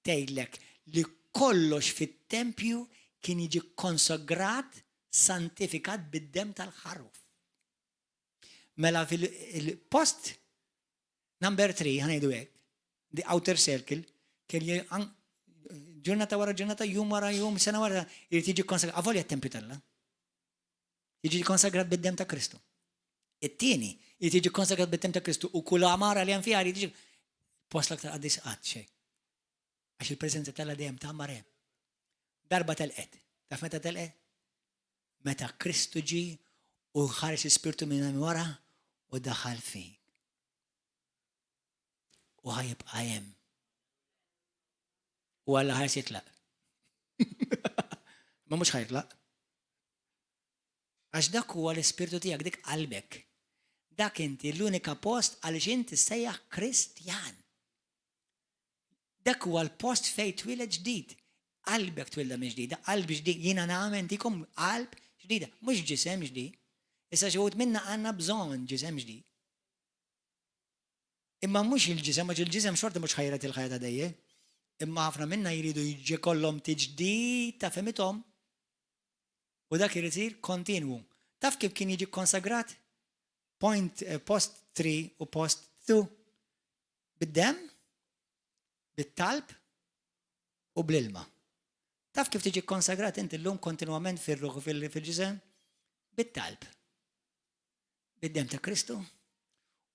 tgħidlek li kollox fit-tempju kien jiġi konsagrat, santifikat bid-demm tal-ħaruf. Mela fil-post number 3, ħa ngħidu hekk, the outer circle, kien ġurnata wara ġurnata, jum wara jum, sena wara, jrid jiġi konsagrat, avolja t-tempju t'Alla. Jiġi konsagrat bid-dem ta' Kristu. It-tieni, jrid jiġi konsagrat bid-dem ta' Kristu u kull għamara li hemm fiha jrid jiġi post l-aktar qaddis qatt xejn. Għax il-preżenza t'Alla dejjem tgħammar hemm. Darba telqet. Taf meta telqet? Meta Kristu ġie u ħareġ l-Ispirtu minn hemm wara u daħal fik. U ħa jibqa' hemm. U Alla ħares jitlaq. Ma mhux ħa jitlaq. Għax dak huwa l-ispirtu tiegħek, dik qalbek. Dak inti l-unika post għaliex inti sejjaħ Kristjan. Dak huwa l-post fejn twieled ġdid. Qalbek twilda minn ġdida, qalb ġdid, jiena nagħmel intikom qalb ġdida, mhux ġisem ġdid. Issa xi wħud minna għandna bżonn ġisem ġdid. Imma mhux il-ġisem, għax il-ġisem xorta mhux ħajret il-ħajja ta' dejjem. Imma ħafna minna jridu jiġi kollhom tiġdid ta' fehmithom. U dak irid isir kontinwu. Taf kif kien jiġi konsagrat? Point, eh, post 3 u post 2. Bid-demm, bit-talb u bl-ilma. Taf kif tiġi konsagrat inti llum kontinwament fir-ruħ u fil-ġisem? Bit-talb. Bid-demm ta' Kristu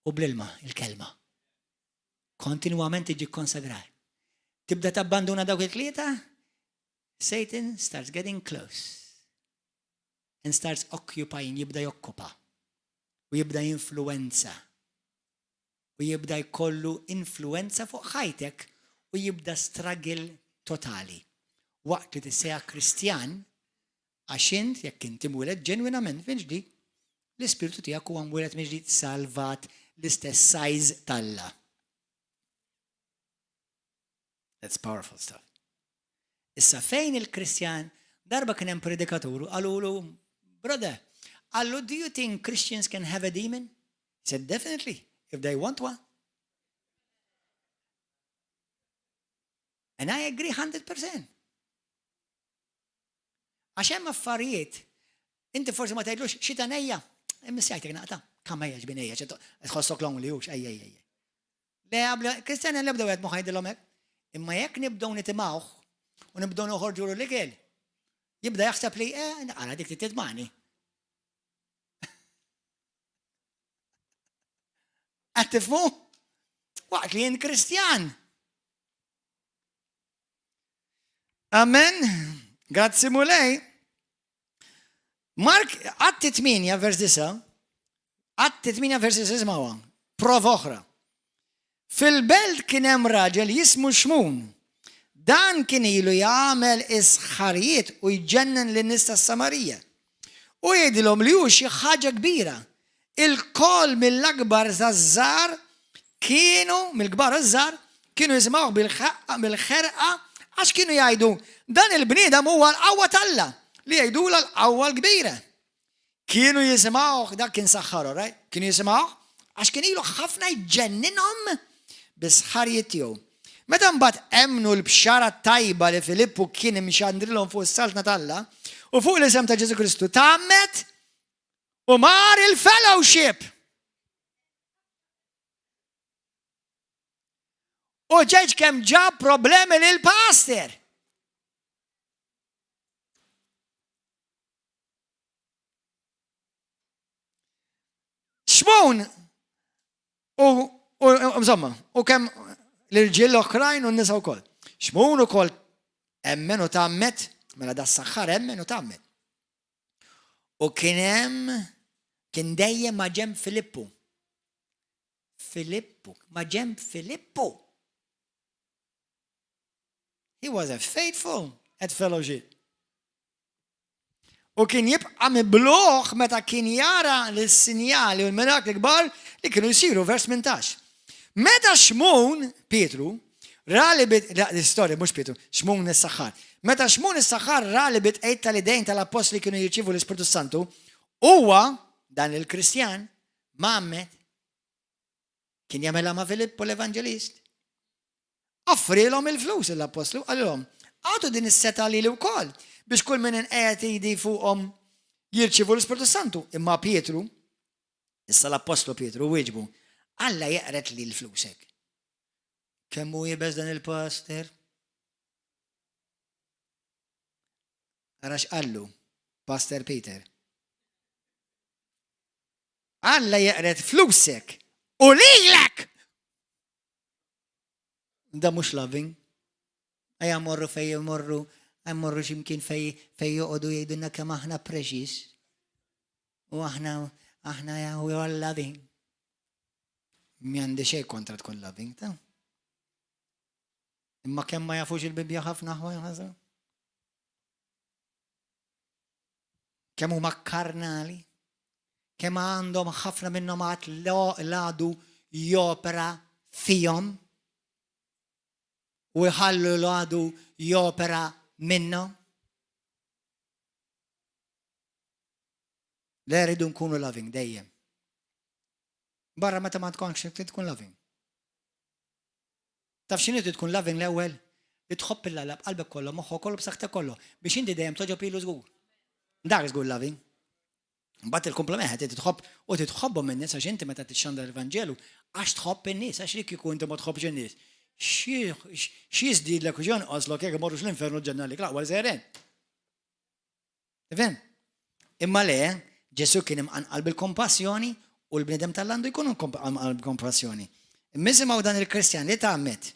u bl-ilma, il-kelma. Kontinwament tiġi konsagrat. Tibda tabbanduna dawk il-tlieta, Satan starts getting close and starts occupying, jibda jokkupa u jibda jinfluenza u jibda jkollu influwenza fuq ħajtek u jibda struggle totali. Waqt li tissejjaħ Kristjan, għax int jekk inti mwieled ġenwinament mill-ġdid, l-ispirtu tiegħek huwa mwieled mill-ġdid salvat l-istess size t'Alla. That's powerful stuff. Issa fejn il-Kristjan, darba kien hemm predikatur, qalulu, brother, qallu, do you think Christians can have a demon? He said, definitely, if they want one. And I agree 100%. Għax hemm affarijiet, inti forsi ma tgħidlux xi ta' nejja, imissjajtek naqta' kemm ejja ġbin ejja, tħossok lonely hux, ejja ejja ejja. Le, għabla, Kristjani l-ebda wieħed ma hekk. Imma jekk nibdew nitimgħuh u nibdew noħorġu l-ikel, jibda jaħseb li, eh, għala dik titmani. Qed tifhmu? Waqt li jien Kristjan. Amen. Grazzi Mulej. Mark, Atti 8, vers 9, Atti 8, vers 9, ismawa, prova oħra. Fil-belt kien hemm raġel jismu Xmun. Dan kien ilu jagħmel is-sħarijiet u jġennen lin-nies tas-Samarija. U jgħidilhom li hu xi ħaġa kbira. Ilkoll mill-akbar saż-żgħar kienu, mill-kbar għaż-żgħar, kienu jisimgħuh bil-ħerqa għax kienu jgħidu, Dan il-bniedem huwa l-qawwa t'Alla, li jgħidulha l-qawwa l-kbira. Kienu jisimgħuh, dak kien saħħar, all right? Kienu jisimgħuh għax kien ilu ħafna jġenninhom bis-sħarijiet tiegħu. Meta mbagħad emmnu l-bxara tajba li Filippu kien imxandrilhom fuq is-Saltna t'Alla u fuq l-isem ta' Ġesù Kristu, tgħammed u mar il-fellowship. U ġejġ kemm ġab problemi lil pastor. Xmun u insomma, u kemm l-irġiel l-oħrajn u n-nisa wkoll. Xmun ukoll emmen u tgħammed, mela da s-saħħar emmen u tgħammed. U kien hemm kien dejjem ma' ġenb Filippu. Filippu, ma' ġenb Filippu. He was a faithful at fellowship. U kien jibqa' mibluh meta kien jara l-sinjali u l-mirakli kbar li kienu jsiru, vers 18. Meta Xmun, Pietru, ra li bit, l-istorja mhux Pietru, Xmun is-saħħar. Meta Xmun is-saħħar ra li bit-tqegħid tal-idejn tal-appostli kienu jirċievu l-Ispirtu Santu, huwa, dan il-Kristjan, mgħammed, kien jagħmilha ma' Filippu l-Evanġelist. Offrielhom il-flus l-appostlu, qalilhom, Agħtu din is-setgħa lili wkoll, biex kull min inqiegħed idi fuqhom jirċievu l-Ispirtu Santu. Imma Pietru, issa l-appostlu Pietru, wieġbu, Alla jeqred lil flusek. Kemm hu iebes dan il-pastor? Ara x'qallu Pastor Peter. Alla jeqred flusek u lilek! Da mhux loving. Ejja morru fej morru, morru x'imkien fej fej joqogħdu jgħidulna kemm aħna precious. U aħna aħna we are loving. M'għandi xejn kontra tkun loving, ta' Imma kemm ma jafux il-Bibbja ħafna aħwa ħażra? Kemm huma karnali, kemm għandhom ħafna minnhom għad l-għadu jopera fihom u jħallu l-għadu jopera minnhom. Le rridu nkunu loving dejjem. Barra meta ma tkunx tkun loving. Taf x'inhi tkun loving l-ewwel? Li tħobb 'il Alla b'qalbek kollha, moħħok kollu, b'saħħtek kollu, biex inti dejjem togħġob lilu żgur. Dak żgur loving. Mbagħad il-kumplament qed tħobb u titħobbhom in-nies għax inti meta tixxandar il-Vanġelu għax tħobb in-nies, għax li kieku inti ma tħobbx in-nies. X'jiżdidlek u x'jonqoslok jekk imorrux l-infern u l-ġenna għalik l-aqwa li sejrin. Tifhem? Imma le, Ġesù kien imqanqal bil-kompassjoni u l-bniedem t'Alla għandu jkun imqanqal bil-kompassjoni. Imma isimgħu dan il-Kristjan li tgħammed,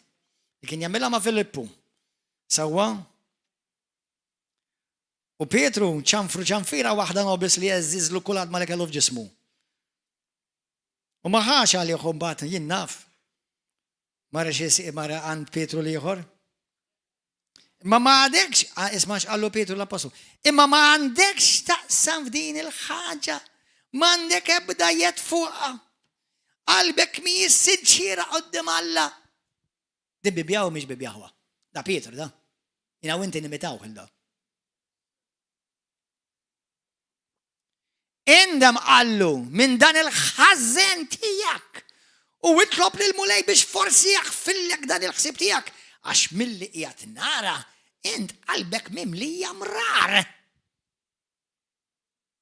li kien jagħmilha ma' Filippu. Sewwa? U Pietru ċanfru ċanfira waħda nobis li jeżżiżlu kull għadma li kellu f'ġismu. U ma ħax għalih mbagħad jien naf. Mara xi mara għand Pietru l-ieħor. Imma ma għadekx, isma' x'qallu Pietru l-Appostlu, imma ma għandekx taqsam f'din il-ħaġa, ma għandek ebda jed fuqha. Qalbek mhijiex sinċiera qudiem Alla. Din Bibbja u mhix Bibbja ħwa. Da Pietru da. Jina u inti nimitawh il da. Indem qallu minn dan il-ħażen tiegħek u itlob lill-Mulej biex forsi jaħfirlek dan il-ħsieb tiegħek, għax milli qiegħed nara, int qalbek mimlija mrar.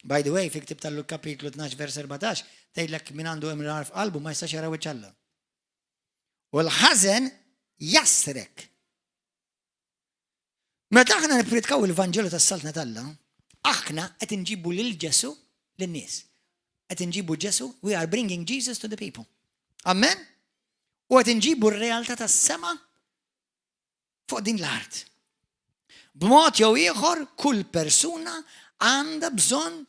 By the way, fi ktib tal-Luk kapitlu 12 vers 14, tgħidlek min għandu imrar f'qalbu ma jistax jara wiċċ Alla. U l-ħażen jassrek. Meta aħna nippritkaw il-Vanġelu tas-Saltna t'Alla, aħna qed inġibu lil Ġesù lin-nies. Qed inġibu Ġesù, we are bringing Jesus to the people. Amen? U qed inġibu r-realtà tas-sema fuq din l-art. B'mod jew ieħor, kull persuna għandha bżonn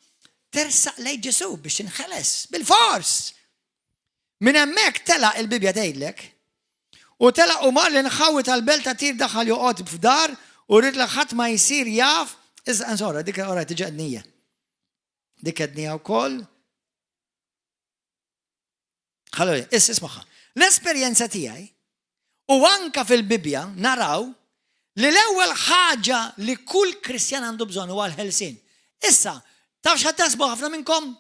tersaq lejn Ġesù biex tinħeles bil-fors. Minn hemmhekk telaq il-Bibbja tgħidlek. U telaq u mar l-inħawi tal-belt ta' Tir daħal joqgħod f'dar u ried li ħadd ma jsir jaf. Iżda insora, dik ora diġà għednija. Dik għednija wkoll. Ħallu, issa ismaħħa. L-esperjenza tiegħi u anka fil-Bibbja naraw li l-ewwel ħaġa li kull Kristjan għandu bżonn huwa l-ħelsien. Issa, taf x'ħadd taħsbu ħafna minnkom?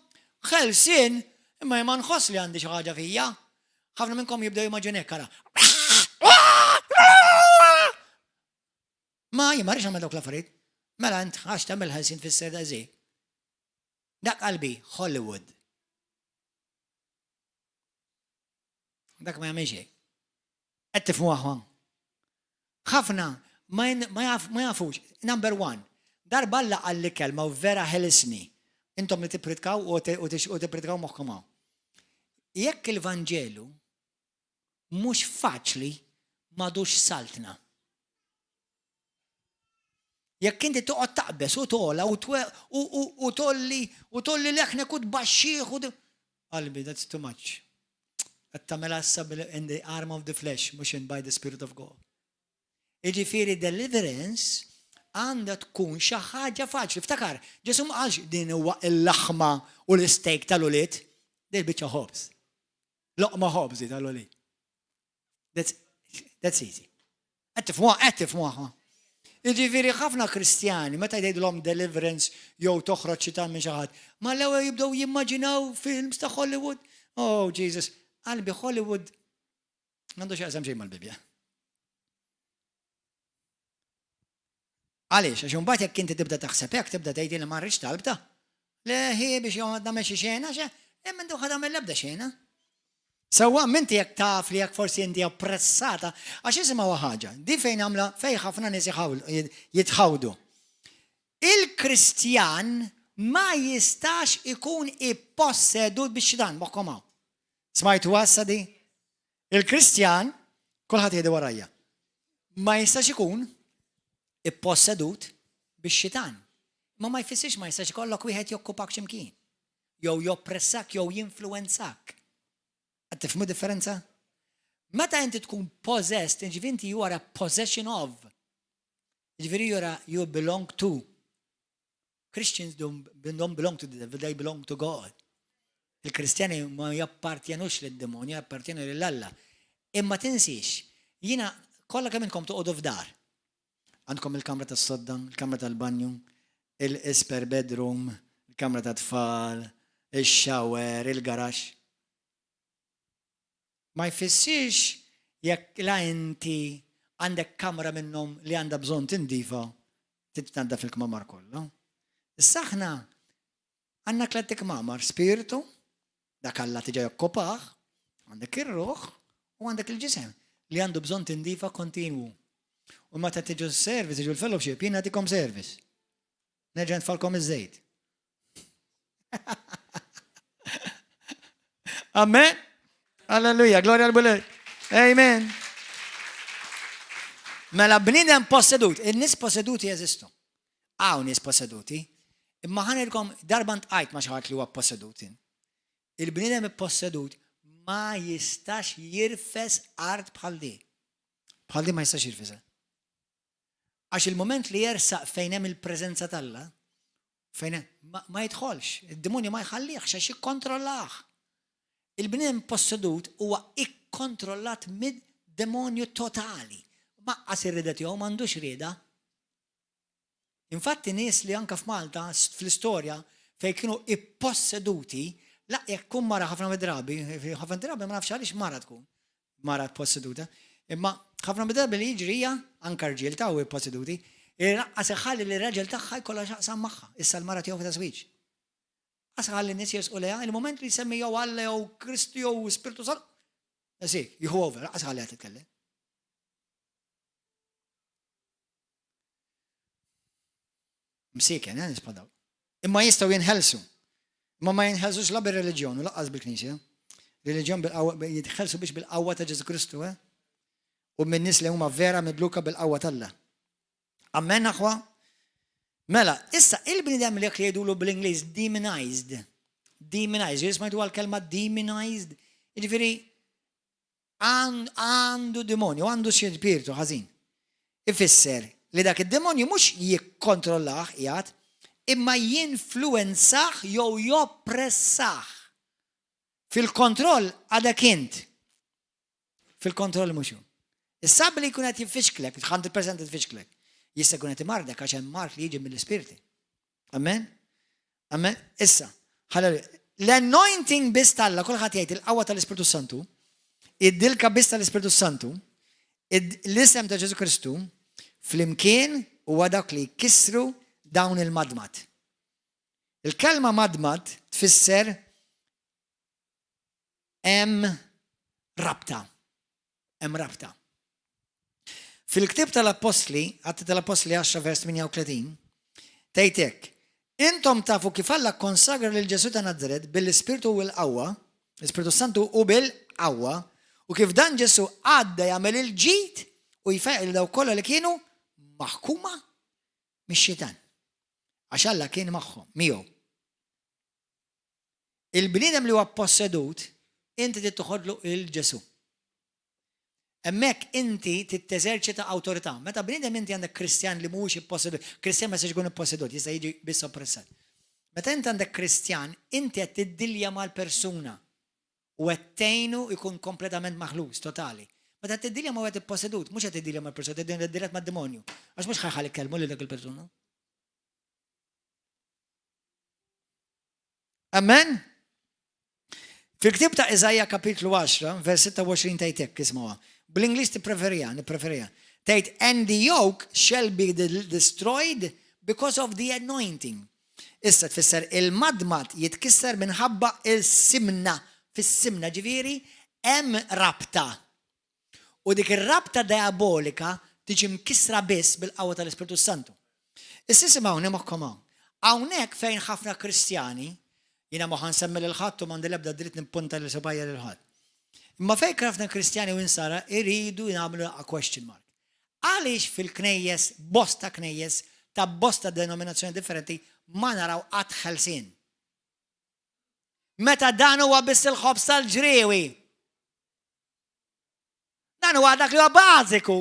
Ħelsien, imma ma nħoss li għandi xi ħaġa fija. Ħafna minnkom jibdew jimmaġinu hekk ara. Ma jien ma rridx nagħmel dawk l-affarijiet. Mela int għax tagħmel ħelsien tfisser daqshekk. Dak qalbi Hollywood. Dak ma jagħmel xejn. Qed tifhmu aħwa? Ħafna ma jafux. Number one, darba Alla qalli kelma u vera ħelisni. Intom li tippritkaw u tippritkaw moħħkom hawn. Jekk il-Vanġelu mhux faċli m'għadux saltna. Jekk inti toqgħod taqbeż u togħla u tolli u tolli leħnek u tbaxxih u qalbi that's too much. Qed tagħmilha issa in the arm of the flesh mhux in by the spirit of God. Jiġifieri deliverance għandha tkun xi ħaġa faċli. Ftakar, Ġesu ma qalx din huwa l-laħma u l-istejk tal-ulied, din biċċa ħobż. Loqma ħobż tal-ulied. That's, that's easy. Qed tifhmuha, qed tifhmuha. Jiġifieri ħafna Kristjani meta jgħidulhom deliverance jew toħroġ xitan minn xi ħadd, ma l-ewwel jibdew jimmaġinaw films ta' Hollywood. Oh Jesus, qalbi Hollywood m'għandu x'jaqsam xejn mal-Bibbja. Għaliex? Għax imbagħad jekk inti tibda tagħseb hekk, tibda tgħid li ma rridx talb ta'. Le hi biex joqgħod nagħmel xi xena, xe, hemm inti ħad tagħmel l-ebda xena. Sewwa minti jekk taf li jekk forsi inti oppressata, għax isimgħu ħaġa, di fejn għamla fejn ħafna nies jitħawdu. Il-Kristjan ma jistax ikun ippossedut bix-xitan, moħħkom hawn. Smajtu issa di? Il-Kristjan, kulħadd jgħidu warajja, ma jistax ikun ippossedut bix-xitan. Ma ma jfissirx ma jistax ikollok wieħed jokkupak x'imkien. Jew joppressak jew jinfluwenzak. Qed tifhmu differenza? Meta inti tkun possessed, jiġifieri inti you are a possession of. Jiġifieri you are you belong to. Christians don't, don't belong to the devil, they belong to God. Il-Kristjani ma jappartjenux lid-demonju, jappartjenu lil Alla. Imma tinsiex, jiena kollha kemm intkom toqogħdu f'dar. Għandkom il-kamra tas-sodda, il-kamra tal-banju, il-isper bedroom, il-kamra tat-tfal, il-shower, il-garaxx. Ma jfissirx jekk la inti għandek kamra minnhom li għandha bżonn tindifa, trid tnaddaf il-kmamar kollha. Issa aħna għandna tlett ikmamar, spirtu, dak Alla tiġa jokkupah, għandek ir-ruħ u għandek il-ġisem li għandu bżonn tindifa kontinwu. U meta tiġu s-service, tiġu l-fellowship, jien nagħtikom service. Nerġa' nitfalkom iż-żejt. Amen. Alleluja, glorja l-Mulej. Amen. Mela bniedem possedut, in-nies posseduti jeżistu. Hawn nies posseduti, imma ħanilkom darba ntqajt ma' xi ħadd li huwa possedut. Il-bniedem possedut ma jistax jirfes art bħal di. Bħal di ma jistax jirfisha. Għax il-moment li jersaq fejn hemm il-preżenza t'Alla, fejn ma, ma jidħolx, id-demonju ma jħallihx għax jikkontrollah. Il-bniedem possedut huwa ikkontrollat mid-demonju totali. Maqqas ir-rieda tiegħu m'għandux rieda. Infatti nies li anka f'Malta fl-istorja fejn kienu ipposseduti, la jekk tkun mara ħafna mid-drabi, ħafna drabi ma nafx għaliex mara tkun, mara posseduta, imma ħafna mid-drabi li jiġri hija anka rġiel ta' u posseduti, lanqas iħalli li raġel tagħha jkollha x'aqsam magħha, issa l-mara tiegħu ta' żwieġ. Qas ħalli n-nies jersqu lejha, il-moment li jsemmi jew Alla jew Kristu jew Spiritu Santu, Esik, jieħu over, qas ħalliha titkellem. Msiken, eh, nispadaw. Imma jistgħu jinħelsu. Imma ma jinħelsux la bir-reliġjon u laqqas bil-Knisja. Reliġjon bil-qawwa jitħelsu biex bil-qawwa ta' Ġesu Kristu, eh? U minn nies li huma vera midluka bil-qawwa t'Alla. Amen, aħwa? Mela, issa il-bniedem li jgħidulu bl-Ingliż demonized. Demonized, jismajtu għal-kelma demonized. Jiġifieri Għandu demonju, għandu xi spirtu ħażin. Ifisser li dak id-demonju mhux jikkontrollah qiegħed, imma jinfluwenzah jew joppressah. Fil-kontroll għadek int. Fil-kontroll mhux hu. Issa billi jkun qed jiffixklek, 100% jfixklek. Jista' jkun qed imardek għax hemm mard li jiġi mill-ispirti. Amen? Amen? Issa, l-anointing biss t'Alla, kulħadd jgħid il-qawwa tal-Ispirtu Santu, id-dilka biss tal-Ispirtu Santu, l-isem ta' Ġesu Kristu, flimkien huwa dak li jkissru dawn il-madmad. Il-kelma madmad tfisser hemm rabta. Hemm rabta. Fil-ktieb tal-Appostli, Atti tal-Appostli 10 vers 38, tgħid hekk, Intom tafu kif Alla kkonsagra lil Ġesù ta' Nazaret bil-Ispirtu u l-qawwa, l-Ispirtu Santu u bil-qawwa, u kif dan Ġesù għadda jagħmel il-ġid u jfejjaq lil dawk kollha li kienu maħkuma mix-xitan. Għax Alla kien magħhom, miegħu. Il-bniedem li huwa possedut, inti trid toħodlu il Ġesù. Hemmhekk inti trid teżerċita awtorità. Meta bniedem inti għandek Kristjan li mhuwiex ippossedut, Kristjan ma jistax ikun ippossedut, jista' jiġi biss oppressat. Meta inti għandek Kristjan, inti qed tiddilja mal-persuna u qed tgħinu jkun kompletament maħlus, totali. Meta tiddilja ma' wieħed ippossedut, mhux qed tiddilja mal-persuna, tiddilja mad-demonju. Għax mhux ħa jħalli kellmu lil dak il-persuna. Amen? Fil-ktib ta' Iżaija kapitlu 10, vers 26 tgħid hekk ismawha. Bl-Ingliż tippreferija, nippreferija. Tgħid and the yoke shall be destroyed because of the anointing. Issa tfisser il-madmad jitkisser minħabba il-simna, fis-simna ġifieri hemm rabta. U dik ir-rabta diabolika tiġi mkissra biss bil-qawwa tal-Ispirtu Santu. Issa isimgħuni moħħkom hawn. Hawnhekk fejn ħafna Kristjani, jiena ma ħa nsemmi lil ħadd u m'għandi l-ebda dritt nippunta lil subgħajja lil ħadd. Imma fejn ħafna Kristjani u insara jridu jagħmlu a question mark. Għaliex fil-knejjes, bosta knejjes ta' bosta denominazzjoni differenti ma naraw qatt ħelsien? Meta dan huwa biss il-ħobż tal-ġriewi. Dan huwa dak li huwa bażiku.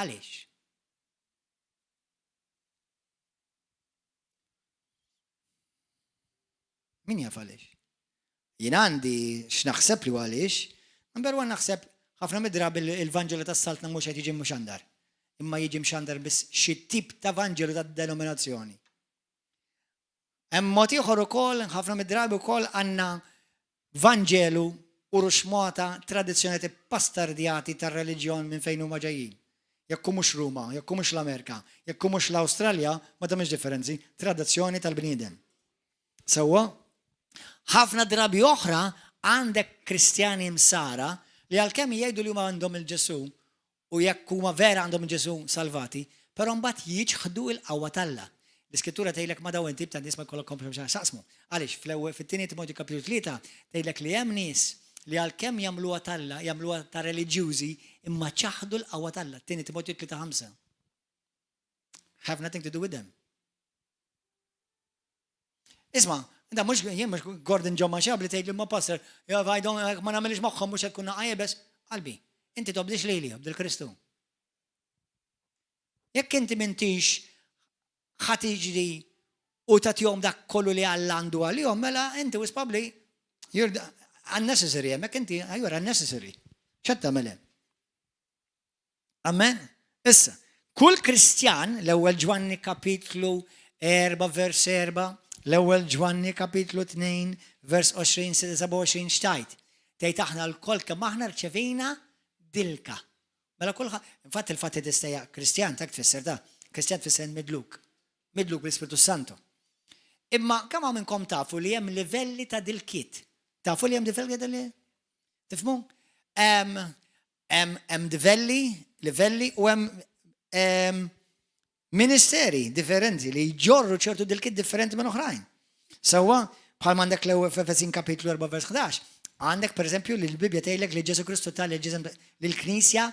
Għaliex? Min jaf għaliex? Jien għandi x'naħseb li għaliex, number one naħseb ħafna mid-drabi il-Vanġelu tas-Saltna mhux qed jiġi mxandar. Imma jiġi mxandar biss xi tip ta' Vanġelu ta' denominazzjoni. Hemm mod ieħor ukoll, ħafna mid-drabi wkoll għandna Vanġelu u ruxmota tradizzjonijiet ippastardjati tar-reliġjon minn fejn huma ġejjin. Jekk hu mhux Ruma, jekk hu mhux l-Amerika, jekk hu mhux l-Awstralja, ma tagħmilx differenzi, tradizzjoni tal-bniedem. Sewwa? Ħafna drabi oħra għandek Kristjani msara li għalkemm jgħidu li huma għandhom il-Ġesù u jekk huma vera għandhom Ġesù salvati, però mbagħad jiċħdu l-qawwa t'Alla. L-Iskrittura tgħidlek ma' dawn it-tip ta' nies ma jkollkomx x'taqsmu. Għaliex? Fl-ewwel fit-tieni Timotju kapitlu 3 tgħidlek li hemm nies li għalkemm jagħmluha t'Alla, jagħmluha ta' reliġjużi, imma ċaħdu l-qawwa t'Alla. Tieni Timotju 3:5. Have nothing to do with them. Isma, da mhux jien mhux Gordon John Machab li tgħid li ma pastor, jew I don't ma nagħmilx magħhom mhux qed tkun naqajbes, qalbi. Inti tobdix lili, obdi l-Kristu. Jekk inti m'intix ħa tiġri u tagħtihom dak kollu li Alla għandu għalihom, mela inti wis probably you're unnecessary, hemmhekk inti you're unnecessary. X'qed tagħmel hemm? Amen? Issa, kull Kristjan, l-ewwel Ġwanni kapitlu 4 vers 4, l-ewwel Ġwanni kapitlu 2 vers 20 27 x'tgħid? Tgħid aħna lkoll kemm aħna rċevejna dilka. Mela kulħadd, infatti il-fatt li tistejja Kristjan tak tfisser da, Kristjan tfisser midluk. Midluk bl-Ispirtu Santu. Imma kemm hawn minnkom tafu li hemm livelli ta' dilkiet? Tafu li hemm livelli ta' dilkiet? Tifhmu? Hemm livelli, livelli u hemm ministeri differenti li jġorru ċertu dilkiet differenti minn oħrajn. Sewwa, bħal m'għandek l-ewwel f'Efesin kapitlu 4 vers 11, għandek pereżempju li l-Bibbja tgħidlek li Ġesu Kristu ta lill-Knisja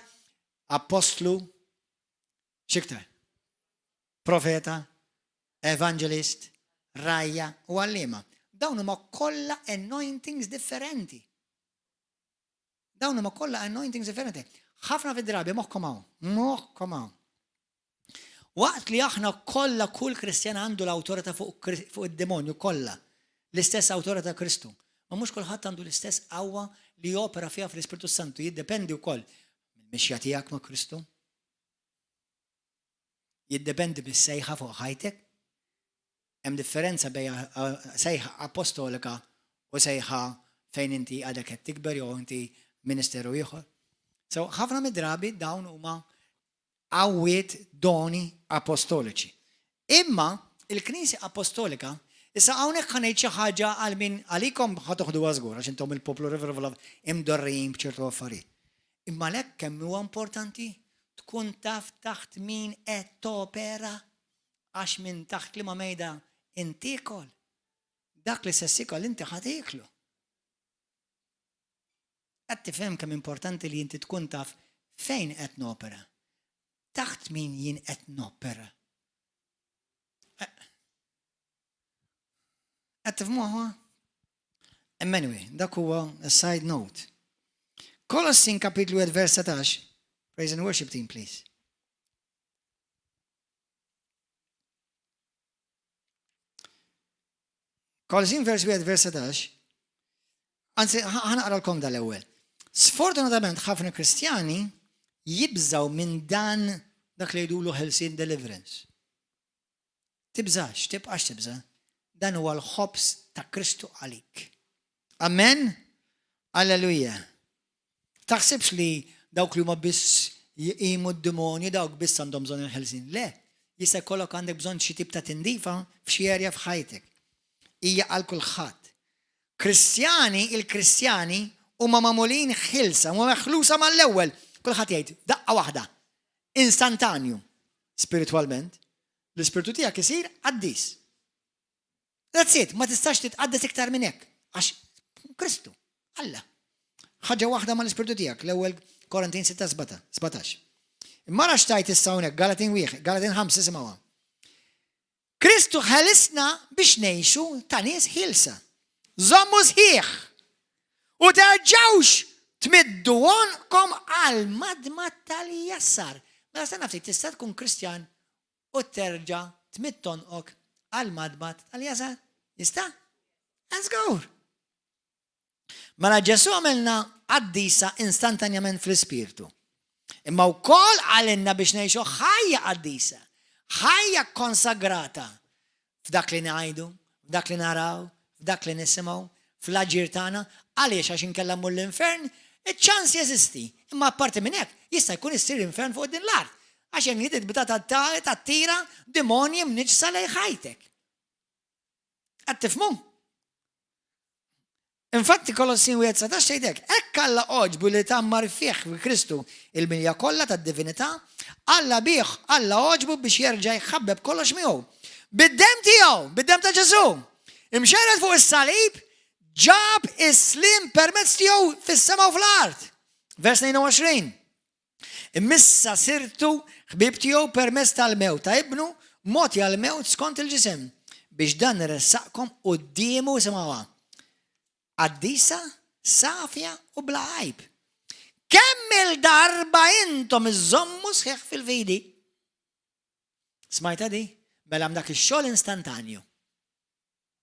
apostlu x'iktar? Profeta, evangelist, rgħajja u għalliema. Dawn huma kollha anointings differenti. Dawn huma kollha anointings differenti. Ħafna fid-drabi moħħkom hawn, moħħkom hawn. Waqt li aħna kollha kull Kristjan għandu l-awtorità fuq fuq id-demonju kollha, l-istess awtorità Kristu. Ma mhux kulħadd għandu l-istess qawwa li jopera fiha fl-Ispirtu Santu, jiddependi wkoll mill-mixja tiegħek ma' Kristu. Jiddependi mis-sejħa fuq ħajtek. Hemm differenza bejn sejħa apostolika u sejħa fejn inti għadek qed tikber jew inti ministeru ieħor. So, ħafna mid-drabi dawn huma qawwiet doni apostoliċi. Imma il-Knisja Apostolika, issa hawnhekk ħa ngħid xi ħaġa għal min għalikom ħa toħduha żgur għax intom il-poplu River of Love imdorrijin b'ċertu affarijiet. Imma għalhekk kemm huwa importanti tkun taf taħt min qed topera għax minn taħt liema mejda int tiekol, dak l-istess ikel inti ħa tieklu. Qed tifhem kemm importanti li inti tkun taf fejn qed nopera? Taħt min jien qed nopera? Qed tifhmuha? Imma anyway, dak huwa a side note. Kolossin kapitlu 1 vers 17. Praise and worship team, please. Kolossin vers 1 vers 17. Anzi, ħanaqralkom dal-ewwel. Sfortunatament ħafna Kristjani jibżaw minn dan dak li jgħidulu ħelsien deliverance. Tibżax, tibqax tibża. Dan huwa l-ħobż ta' Kristu għalik. Amen? Alleluja. Taħsibx li dawk li huma biss jqimu d-demonju dawk biss għandhom bżonn il-ħelsien. Le, jista' jkollok għandek bżonn xi tip ta' tindifa f'xi erja f'ħajtek. Hija għal kulħadd. Kristjani, il-Kristjani huma magħmulin ħilsa, huma meħlusa mal-ewwel. Kulħadd jgħid daqqa waħda. Instantanju. Spiritwalment, l-ispirtu tiegħek isir qaddis. That's it, ma tistax titqaddes iktar minn hekk. Għax Kristu, Alla. Ħaġa waħda mal-ispirtu tiegħek, l-ewwel Korintin 6 17. Imma ra xtajt issa hawnhekk, Galatin 1, Galatin 5 isimgħuha. Kristu ħelisna biex ngħixu ta' nies ħielsa. Żommu sħiħ u terġgħux tmiddu għonqkom għal madma tal-jassar. Mela stenna ftit tista' tkun Kristjan u terġa' tmidd għonqok għall-madmad tal-jasar? Jista'? Żgur! Mela Ġesù għamilna qaddisa instantanjament fl-ispirtu. Imma wkoll qalilna biex ngħixu ħajja qaddisa, ħajja konsagrata f'dak li ngħidu, f'dak li naraw, f'dak li nisimgħu, fl-aġir tagħna, għaliex għax inkella mmur l-infern, iċ-ċans jeżisti. Imma apparti minn hekk, jista' jkun issir infern fuq din l-art. Għax hemm jidid tattira demonji mniġġsa lejn ħajtek. Qed tifhmu? Infatti Kolossin 1:19 tgħid hekk, hekk Alla għoġbu li tgħammar fih fi Kristu il-milja kollha tad-divinità, Alla bih Alla għoġbu biex jerġa' jħabbeb kollox miegħu. Bid-demm tiegħu, bid-demm ta' Ġesù, imxerred fuq is-salib, ġab is-sliem permezz tiegħu fis-sema u fl-art. Vers 22. Imma issa sirtu ħbieb tiegħu permezz tal-mewt ta' Ibnu, mogħti għall-mewt skont il-ġisem, biex dan iressaqkom quddiemu, isimgħuha, qaddisa, safja u bla għajb. Kemm-il darba intom iżżommu sħiħ fil-fidi. Smajtha di? Mela hemm dak ix-xogħol instantanju.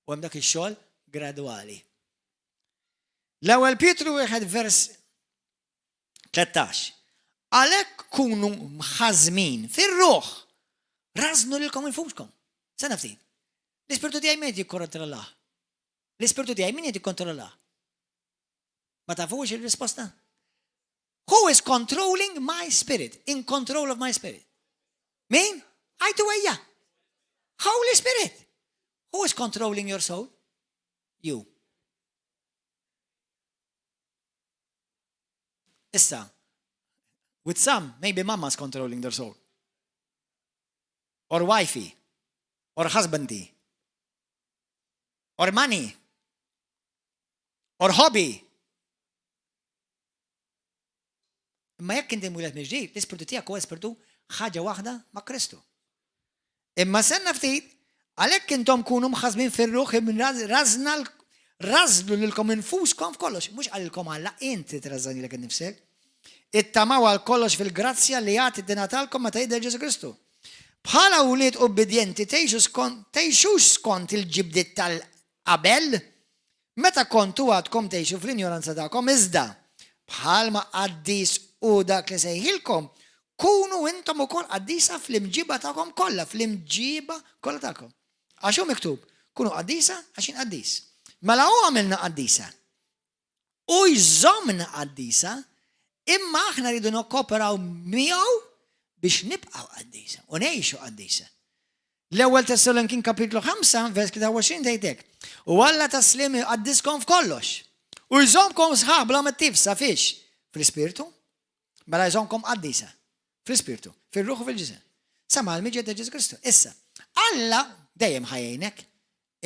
U hemm dak ix-xogħol gradwali. L-ewwel Pietru wieħed vers 13. Għalhekk kunu mħażmin fir-ruħ. Rażnu lilkom infuskom. Sena ftit. L-ispirtu tiegħi min qed jikkontrollah? L-ispirtu tiegħi min qed jikkontrollah? Ma tafux il-risposta? Who is controlling my spirit? In control of my spirit. Min? Għajtu ejja. Holy Spirit. Who is controlling your soul? You. Issa, with some, maybe mama's controlling their soul. Or wifey. Or husbandy. Or money. Or hobby. Imma jekk inti mwieled mill-ġdid, l-ispirtu tiegħek huwa ispirtu ħaġa waħda ma' Kristu. Imma senna ftit, għalhekk intom kunu mħassbin fir-ruħ rażna. Rażżnu lilkom infuskom f'kollox. Mhux qalilkom Alla, inti trażżan lilek innifsek. Ittamaw għal kollox fil-grazzja li għad tingħatalkom meta jidher Ġesù Kristu. Bħala wlied ubbidjenti tgħixu skont tgħixux skont il-ġibdiet tal-qabel, meta kontu għadkom tgħixu fl-injoranza tagħkom, iżda, bħalma qaddis hu dak li sejħilkom, kunu intom ukoll qaddisa fl-imġiba tagħkom kollha, fl-imġiba kollha tagħkom. Għax hu miktub, kunu qaddisa għax jien qaddis. Mela hu għamilna qaddisa. U jżommna qaddisa, imma aħna rridu nokkoperaw miegħu biex nibqgħu qaddisa u ngħixu qaddisa. L-ewwel Tessalonikin kapitlu 5 vers 23 tgħid hekk. U Alla tas-sliem iqaddiskom f'kollox. U jżommkom sħaħ bla mittiefsa fiex? Fl-ispirtu? Mela jżommkom qaddisa. Fl-ispirtu, fir-ruħ u fil-ġisem. Sa mal-miġja ta' Ġesù Kristu. Issa, Alla dejjem ħa jgħinek,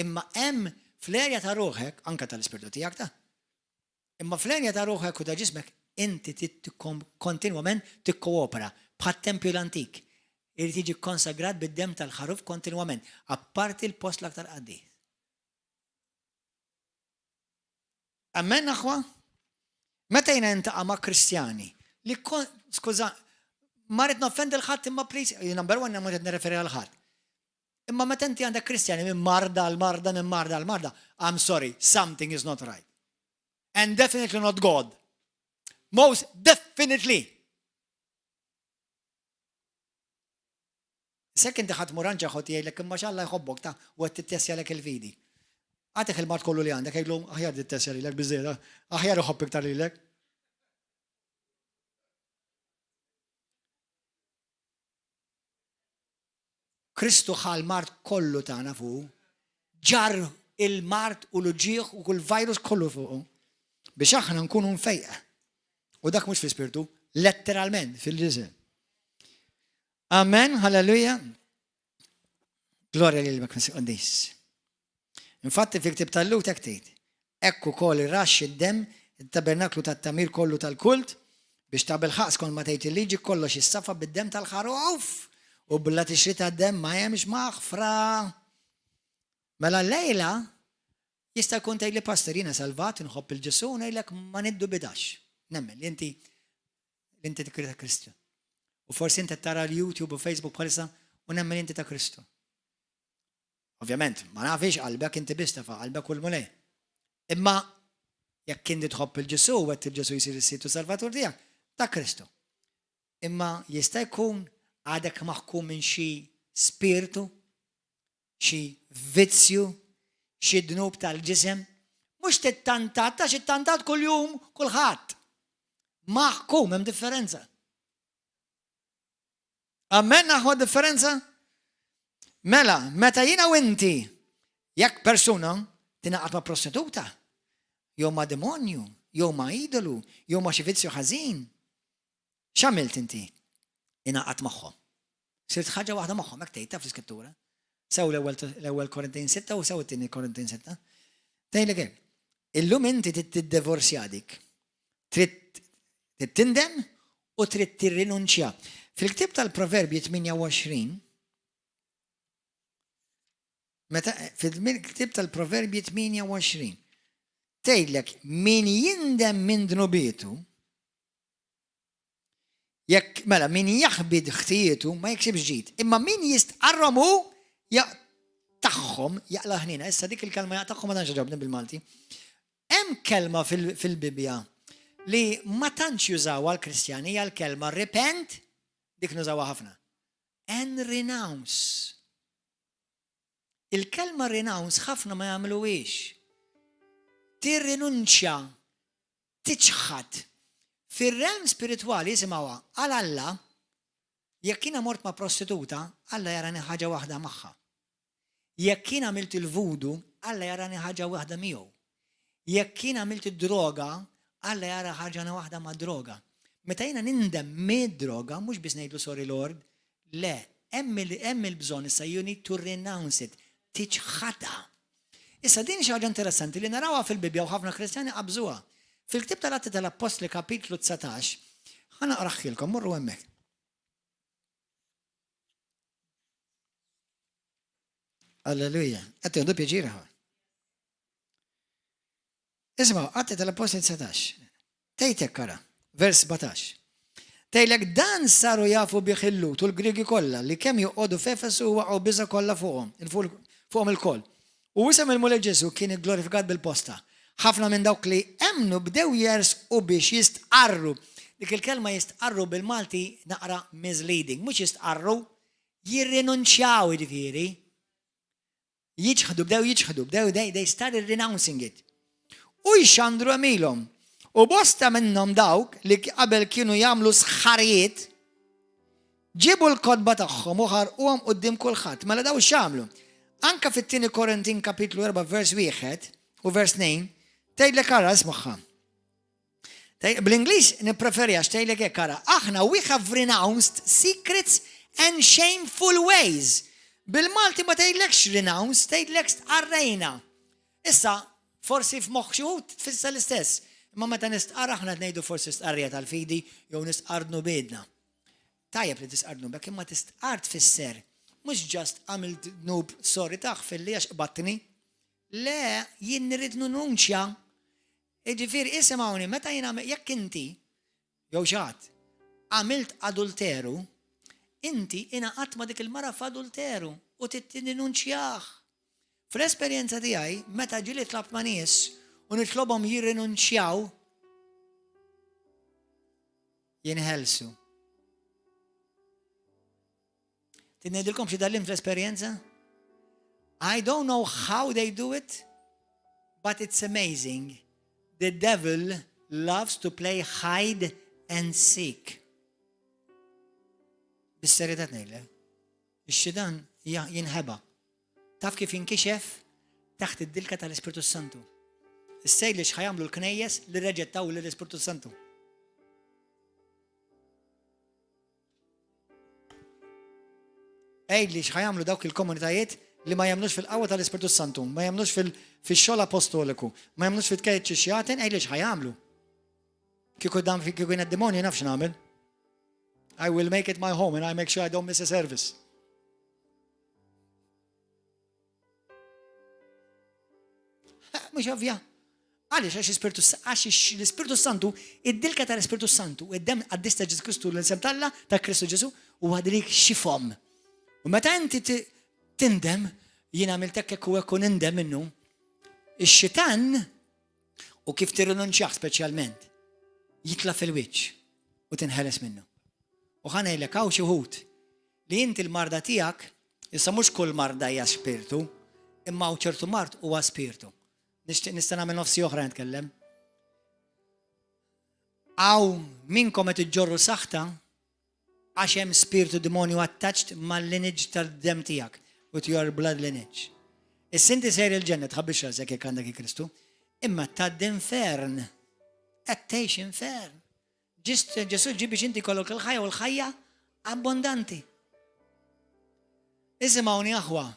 imma hemm fl-erja ta' ruħek, anke tal-ispirtu tiegħek ta'. Imma fl-erja ta' ruħek u ta' ġismek, inti trid kontinwament tikkoopera bħat-tempju l-antik. Irid jiġi konsagrat bid-demm tal-ħaruf kontinwament, apparti l-post l-aktar qaddis. Amen, aħwa? Meta jiena nintaqa' ma' Kristjani li skuża, ma rrid noffendi l-ħadd imma please, number one ma qed nirreferi għal ħadd. Imma meta inti għandek Kristjani minn marda għal marda minn marda għal marda, I'm sorry, something is not right. And definitely not God. Most definitely. Sekk inti ħa tmur għand xi ħadd jgħidlek imma x'Alla jħobbok ta' u qed tittestjalek il-fidi. Agħtih il-mard kollu li għandek għidlu aħjar tittestja lilek biżżejjed, aħjar iħobb iktar lilek. Kristu ħa l-mard kollu tagħna fuqu, ġarr il-mard u l-uġigħ u kull virus kollu fuqu biex aħna nkunu mfejqa. U dak mhux fl-ispirtu, letteralment fil-ġisem. Amen, halleluja. Glorja lil Qaddis. Infatti fil-ktib tal-Lut hekk tgħid. Hekk ukoll iraxx id-demm it-tabernaklu tat-tagħmir kollu tal-kult biex tabilħaqq skont ma tgħid il-liġi kollox jissafa bid-demm tal-ħaruf u bla tixrid tad-demm ma hemmx maħfra. Mela llejla jista' jkun tgħidli pastor jiena salvat inħobb il Ġesù ngħidlek ma niddubidax. Nemmen li inti li inti ta' Kristu. U forsi inti tara l-YouTube u Facebook bħalissa u nemmen inti ta' Kristu. Ovvjament, ma nafix qalbek inti biss tafa qalbek u l-Mulej. Imma jekk inti tħobb il-Ġesù u għedt il-Ġesù jsir is-Sid u Salvatur tiegħek, ta' Kristu. Imma jista' jkun għadek maħkum minn xi spirtu, xi vizzju, xi dnub tal-ġisem, mhux tittantat, għax ittantat kuljum kulħadd. Maħkum hemm differenza. Amen aħwa differenza? Mela, meta jiena u inti, jekk persuna tingħaqad ma' prostituta, jew ma' demonju, jew ma' idolu, jew ma' xi vizzju ħażin, x'għamilt inti? Ingħaqadt magħhom. Sirt ħaġa waħda magħhom, hekk tgħid taf l-Iskrittura. Sew l-ewwel Korintin 6 u sew it-tieni Korintin 6. Tgħidlek hekk. Illum inti trid tiddivorzja dik. Trid tindem u trid tirrinunċja. Fil-ktieb tal-Proverbji 28, meta fil-ktieb tal-Proverbji 28, tgħidlek min jindem minn dnubietu, jekk mela min jaħbi ħtijietu ma jiksibx ġid, imma min jistqarrhom hu jaqtagħhom jaqla' ħniena. Issa dik il-kelma jaqtagħhom ma tantx għoġobni bil-Malti. Hemm kelma fil-Bibbja li ma tantx jużawha l-Kristjani hija l-kelma repent, dik nużawha ħafna. And renounce. Il-kelma renounce ħafna ma jagħmluhiex. Tirrinunċja, tiċħad. Fir-realm spiritwali jisimgħuha għal Alla, jekk jiena mort ma' prostituta, Alla jarani ħaġa waħda magħha. Jekk jien għamilt il-voodoo, Alla jarani ħaġa waħda miegħu. Jekk jien għamilt id-droga, Alla jara ħaġa waħda mad-droga. Meta jiena nindem mid-droga, mhux biss ngħidlu sorry Lord, le, hemm il-bżonn issa you need to renounce it, tiċħadha. Issa din xi ħaġa interessanti li narawha fil-Bibbja u ħafna Kristjani qabżuha. Fil-ktieb tal-Atti tal-Appostli kapitlu 19, ħa naqraħilkom, morru hemmhekk. Alleluja. Qed tieħdu pjaċir ħa. Isimgħu, Atti tal-Appostli 19. Tgħid hekk ara, vers 17. Tgħidlek dan saru jafu bih il-Lhud u l-Griegi kollha li kemm joqogħdu f'Efesu u waqgħu biża' kollha fuqhom, fuqhom ilkoll. U isem il-Mulej Ġesù kien igglorifikat bil-posta. Ħafna minn dawk li emmnu bdew jersqu biex jistqarru. Dik il-kelma jistqarru bil-Malti naqra misleading. Mhux jistqarru, jirrinunċjaw jiġifieri. Jiċħdu, bdew jiċħdu, bdew they, they started renouncing it. U jxandru għemilhom. U bosta minnhom dawk li qabel kienu jagħmlu sħarijiet, ġiebu l-kotba tagħhom u ħarquhom quddiem kulħadd. Mela daw x'għamlu? Anka fit-tieni Korintin kapitlu 4 vers 1 u vers 2 tgħidlek ara ismagħha. Bl-Ingliż nippreferi għax tgħidlek hekk ara, aħna we have renounced secrets and shameful ways. Bil-Malti ma tgħidlekx renounced, tgħidlek stqarrejna. Issa, forsi f'moħħ xi wħud tfisser l-istess, imma meta nistqarr aħna qed ngħidu forsi stqarrija tal-fidi jew nistqarr dnubietna. Tajjeb li tistqarr dnubek, imma tistqarr tfisser mhux just għamilt dnub sorry taħfirli għax qbadtni. Le, jien nirrid nununċja Jiġifieri, isimgħuni, meta jien jekk inti, jew xi ħadd, għamilt adulteru, inti ingħaqadt ma' dik il-mara f'adulteru u trid tirrinunċjah. Fl-esperjenza tiegħi, meta ġieli tlabt ma' nies u nitlobhom jirrinunċjaw, jinħelsu. Trid ngħidilkom xi tgħallimt fl-esperjenza? I don't know how they do it, but it's amazing. The devil loves to play hide and seek. Bis-serjetà ngħidlek. Ix-xidan jinħeba. Taf kif jinkixef? Taħt id-dilka tal-Ispirtu Santu. Issejli x'ħajamlu l-knejjes li reġettaw l-Ispirtu Santu. Għidli x'ħa jagħmlu dawk il-komunitajiet li ma jemmnux fil-qawwa tal-Ispirtu Santu, ma jemmnux fix-xogħol apostoliku, ma jemmnux fit-tkeħħid xi xjaten, għidli x'ħa jagħmlu. Kieku dan kieku jien demonju naf x'nagħmel. I will make it my home and I make sure I don't miss a service. Mhux ovvja. Għaliex għax l-Ispirtu għax l-Ispirtu Santu, id-dilka tal-Ispirtu Santu, id-dem qaddis ta' Ġesu Kristu l-isem t'Alla ta' Kristu Ġesu u għadrik xifom. U meta inti tindem, jien għamilt hekk u hekk u nindem minnu, ix-xitan u kif tirrinunċjah speċjalment, jitla' fil-wiċċ u tinħeles minnu. U ħa ngħidlek hawn xi wħud Li inti l-marda tiegħek, issa mhux kull marda hija spirtu, imma hawn ċertu mard huwa spirtu. Nixtieq nista' nagħmel nofsi oħra nitkellem. Hawn minkom qed iġġorru saħta għax hemm spirtu demonju attached mal-lineage tal-dem tiegħek, with your blood lineage. Issa inti sejr il-ġenna tħabbix rasek jekk għandek il-Kristu, imma tgħaddi infern. Qed tgħix infern. Ġesu ġie biex inti jkollok il-ħajja u l-ħajja abbondanti. Isimgħuni aħwa,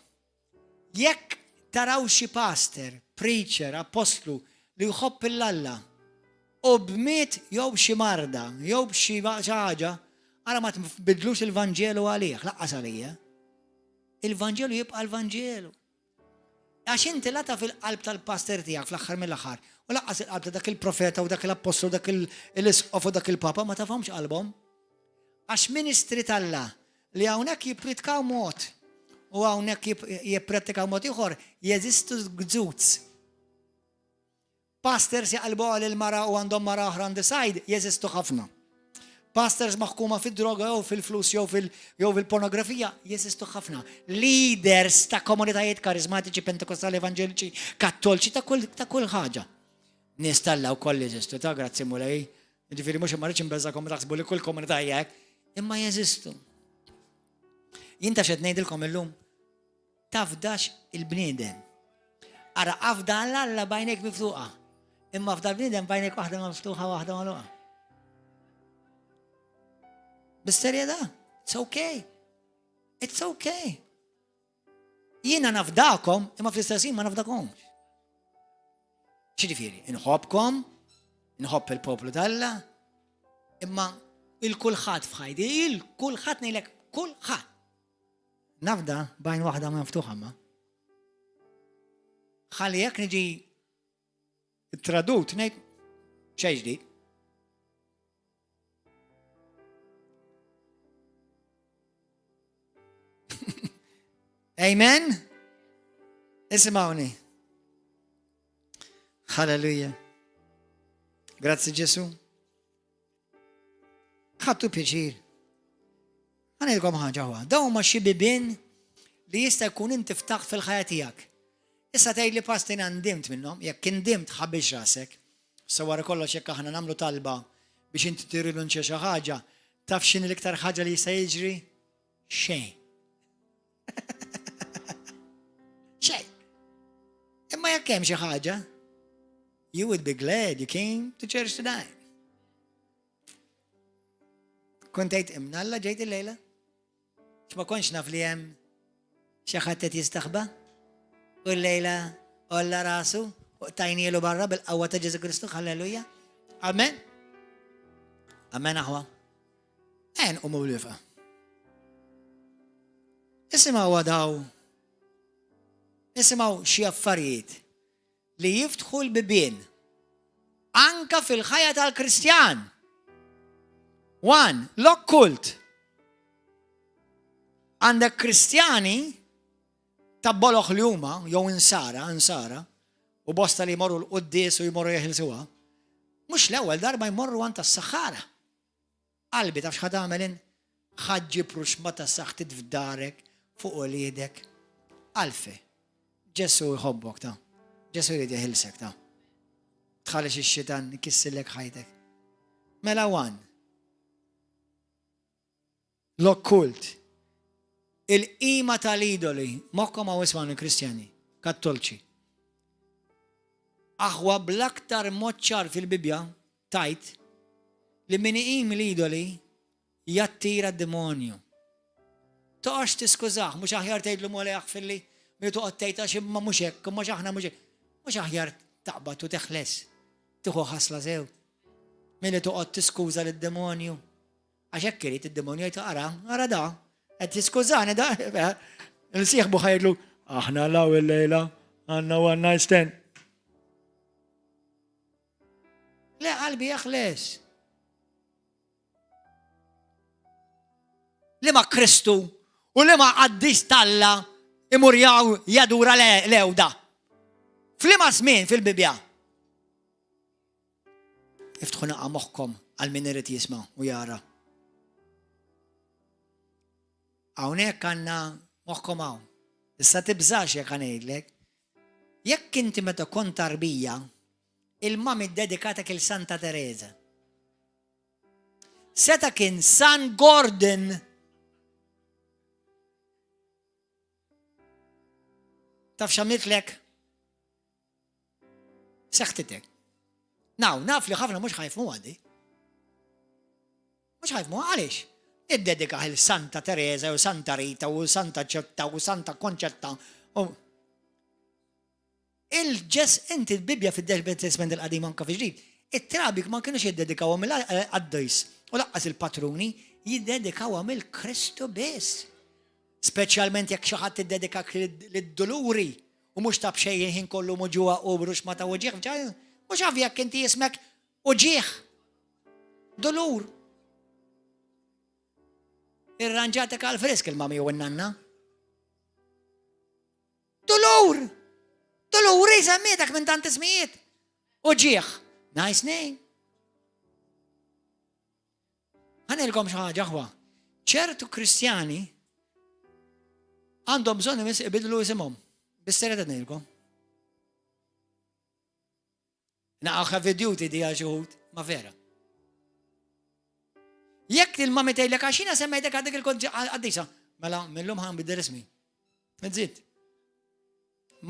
jekk taraw xi pastor, preacher, apostlu li jħobb il-Alla u bmiet jew b'xi marda, jew b'xi ħaġa, ara ma tbidlux il-Vanġelu għalih, laqqas għalija. Il-Vanġelu jibqa' l-Vanġelu. Għax inti la taf il-qalb tal-pastor tiegħek fl-aħħar mill-aħħar, u lanqas il-qalb ta' dak il-profeta u dak l-appostlu u dak l-isqof u dak il-papa ma tafhomx qalbhom. Għax ministri t'Alla li hawnhekk jippritkaw mod u hawnhekk jipprattikaw mod ieħor jeżistu gzuz. Pastors jaqilbuha lil mara u għandhom mara oħra on the side jeżistu ħafna. Pastors maħkuma fid-droga jew fil-flus jew fil-pornografija jeżistu ħafna. Leaders ta' komunitajiet karizmatiċi, pentekostali, evanġeliċi, kattolċi ta' kull ta' kull ħaġa. Nies t'Alla wkoll jeżistu, ta' grazzi Mulej. Ġifieri mhux imma rridx inbeżakom taħsbu li kull komunità hija hekk, imma jeżistu. Jien ta' xed ngħidilkom illum, Tafdax il-bniedem. Ara afda 'l Alla b'għajnejk miftuqa. Imma afda l-bniedem b'għajnejk waħda miftuħa waħda magħluqa. Bis-serjetà, it's okay. It's okay. Jiena nafdakom, imma fl-istess ma nafdakomx. Xiġifieri, inħobbkom, inħobb il-poplu t'Alla, imma il-kulħadd f'ħajti, il-kulħadd ngħidlek kulħadd. Nafda b'għajn waħda miftuħa ma. Ħalli jekk niġi Tradut ngħid xejn ġdid. Amen? Isimgħuni. Halleluja. Grazzi Ġesu. Ħadtu pjaċir. Għanilkom ħaġa huwa. Dawn huma xi bibien li jista' jkun inti ftaħt fil-ħajja tiegħek. Issa tgħid li pastin għandimt minnhom, jekk indimt ħabix rasek. Sa wara kollox jekk aħna nagħmlu talba biex inti tirrinunċja xi ħaġa, taf x'inhi l-iktar ħaġa li jista' jiġri? Xejn. Xejn. Imma jekk hemm xi ħaġa, you would be glad you came to church tonight. Kont tgħid imnalla ġejt il-lejla? X'ma kontx naf li hemm xi ħadd qed jistaħba? U l-lejla olla rasu u tajnielu barra bil-qawwa ta' Ġesu Kristu, halleluja. Amen. Amen aħwa. Ejja nqumu bil-wieqfa. Isimgħu daw. Isimgħu xi affarijiet li jiftħu l-bibien anka fil-ħajja tal-Kristjan. One, l-okkult. Għandek Kristjani ta' boloħ li huma, jew insara, insara, u bosta li jmorru l-quddies u jmorru jeħilsuha, mhux l-ewwel darba jmorru għand tas-saħħara. Qalbi taf x'ħa tagħmel int? Ħa ġġib ruxmata saħtit f'darek fuq uliedek. Għalfejn? Ġesù jħobbok ta. Ġesù jrid jeħilsek ta. Tħallix ix-xitan ikissillek ħajtek. Mela one. L-okkult. Il-qima tal-idoli, moħħkom hawn ismgħuni Kristjani, Kattolċi. Aħwa bl-aktar mod ċar fil-Bibbja tgħid li min iqim l-idoli jattira d-demonju. Toqgħodx tiskużah, mhux aħjar tgħidlu Mulej aħfirli milli toqgħod tgħid għax imma mhux hekk, imma aħna mhux hekk. Mhux aħjar taqbad u teħles, tieħu ħasla sew. Milli toqgħod tiskuża lid-demonju. Għax hekk irid id-demonju jgħid ara, ara da, qed tiskużani da, il-sieħbu ħajdlu, aħna law il-lejla, għandna one night stand. Le qalbi jaħles. Li ma Kristu u li ma qaddis talla imur jaw jadura l-ewda. Flima żmien fil-Bibja. Iftħu naqa moħħkom għal min irid jisma' u jara. Hawnhekk għandna moħħkom hawn. Issa tibżax jekk ngħidlek. Jekk inti meta kont tarbija, il-mami ddedikatek il Santa Teresa. Seta kien San Gordon Taf x'għamiltlek? Seħtitek. Naw, naf li ħafna mhux ħajfmu għadi. Mhux ħajfmu għaliex? Iddedika il Santa Teresa u Santa Rita u Santa Ċetta u Santa Konċetta. Il-ġes inti l-Bibbja fid-Testament il-Qadim anka fi ġdid, it-trabi ma kienux jiddedikawhom il-qaddis u laqqas il-patruni jiddedikawhom il-Kristu biss. Speċjalment jekk xi ħadd iddedikak lid-duluri u mhux ta' b'xejn il-ħin kollu muġugħa u ruxma ta' uġigħ, mhux avja jekk inti ismek uġigħ. Dulur. Irranġatek għal frisk il-mami u n-nanna. Dulur! Duluri semmietek minn tant ismijiet. Uġigħ. Nice name. Ħanilkom xi ħaġa aħwa. Ċertu Kristjani għandhom bżonn imiss ibidlu isimhom. Bis-serjetà ngħidilkom. Naqa' heavy duty di għal xi wħud, ma vera. Jekk il-mami tgħidlek għax jiena semmejtek għal dik il-qaddisa, mela millum ħa nbiddel ismi. Nżid.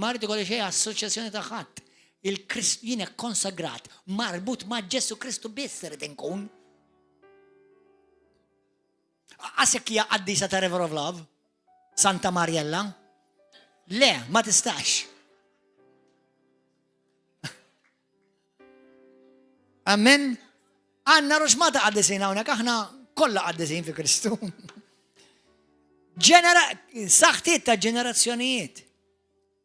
Ma rrid ikolli xejn assoċjazzjoni ta' ħadd. Il-Krist jien konsagrat, marbut ma' Ġesu Kristu biss irid inkun. Għasek hija qaddisa ta' River of Love, Santa Mariella. Le, ma tistax. Amen. Għanna ruxmata qaddisin hawnhekk aħna kollha qaddisin fi Kristu. Ġenera saħtiet ta' ġenerazzjonijiet.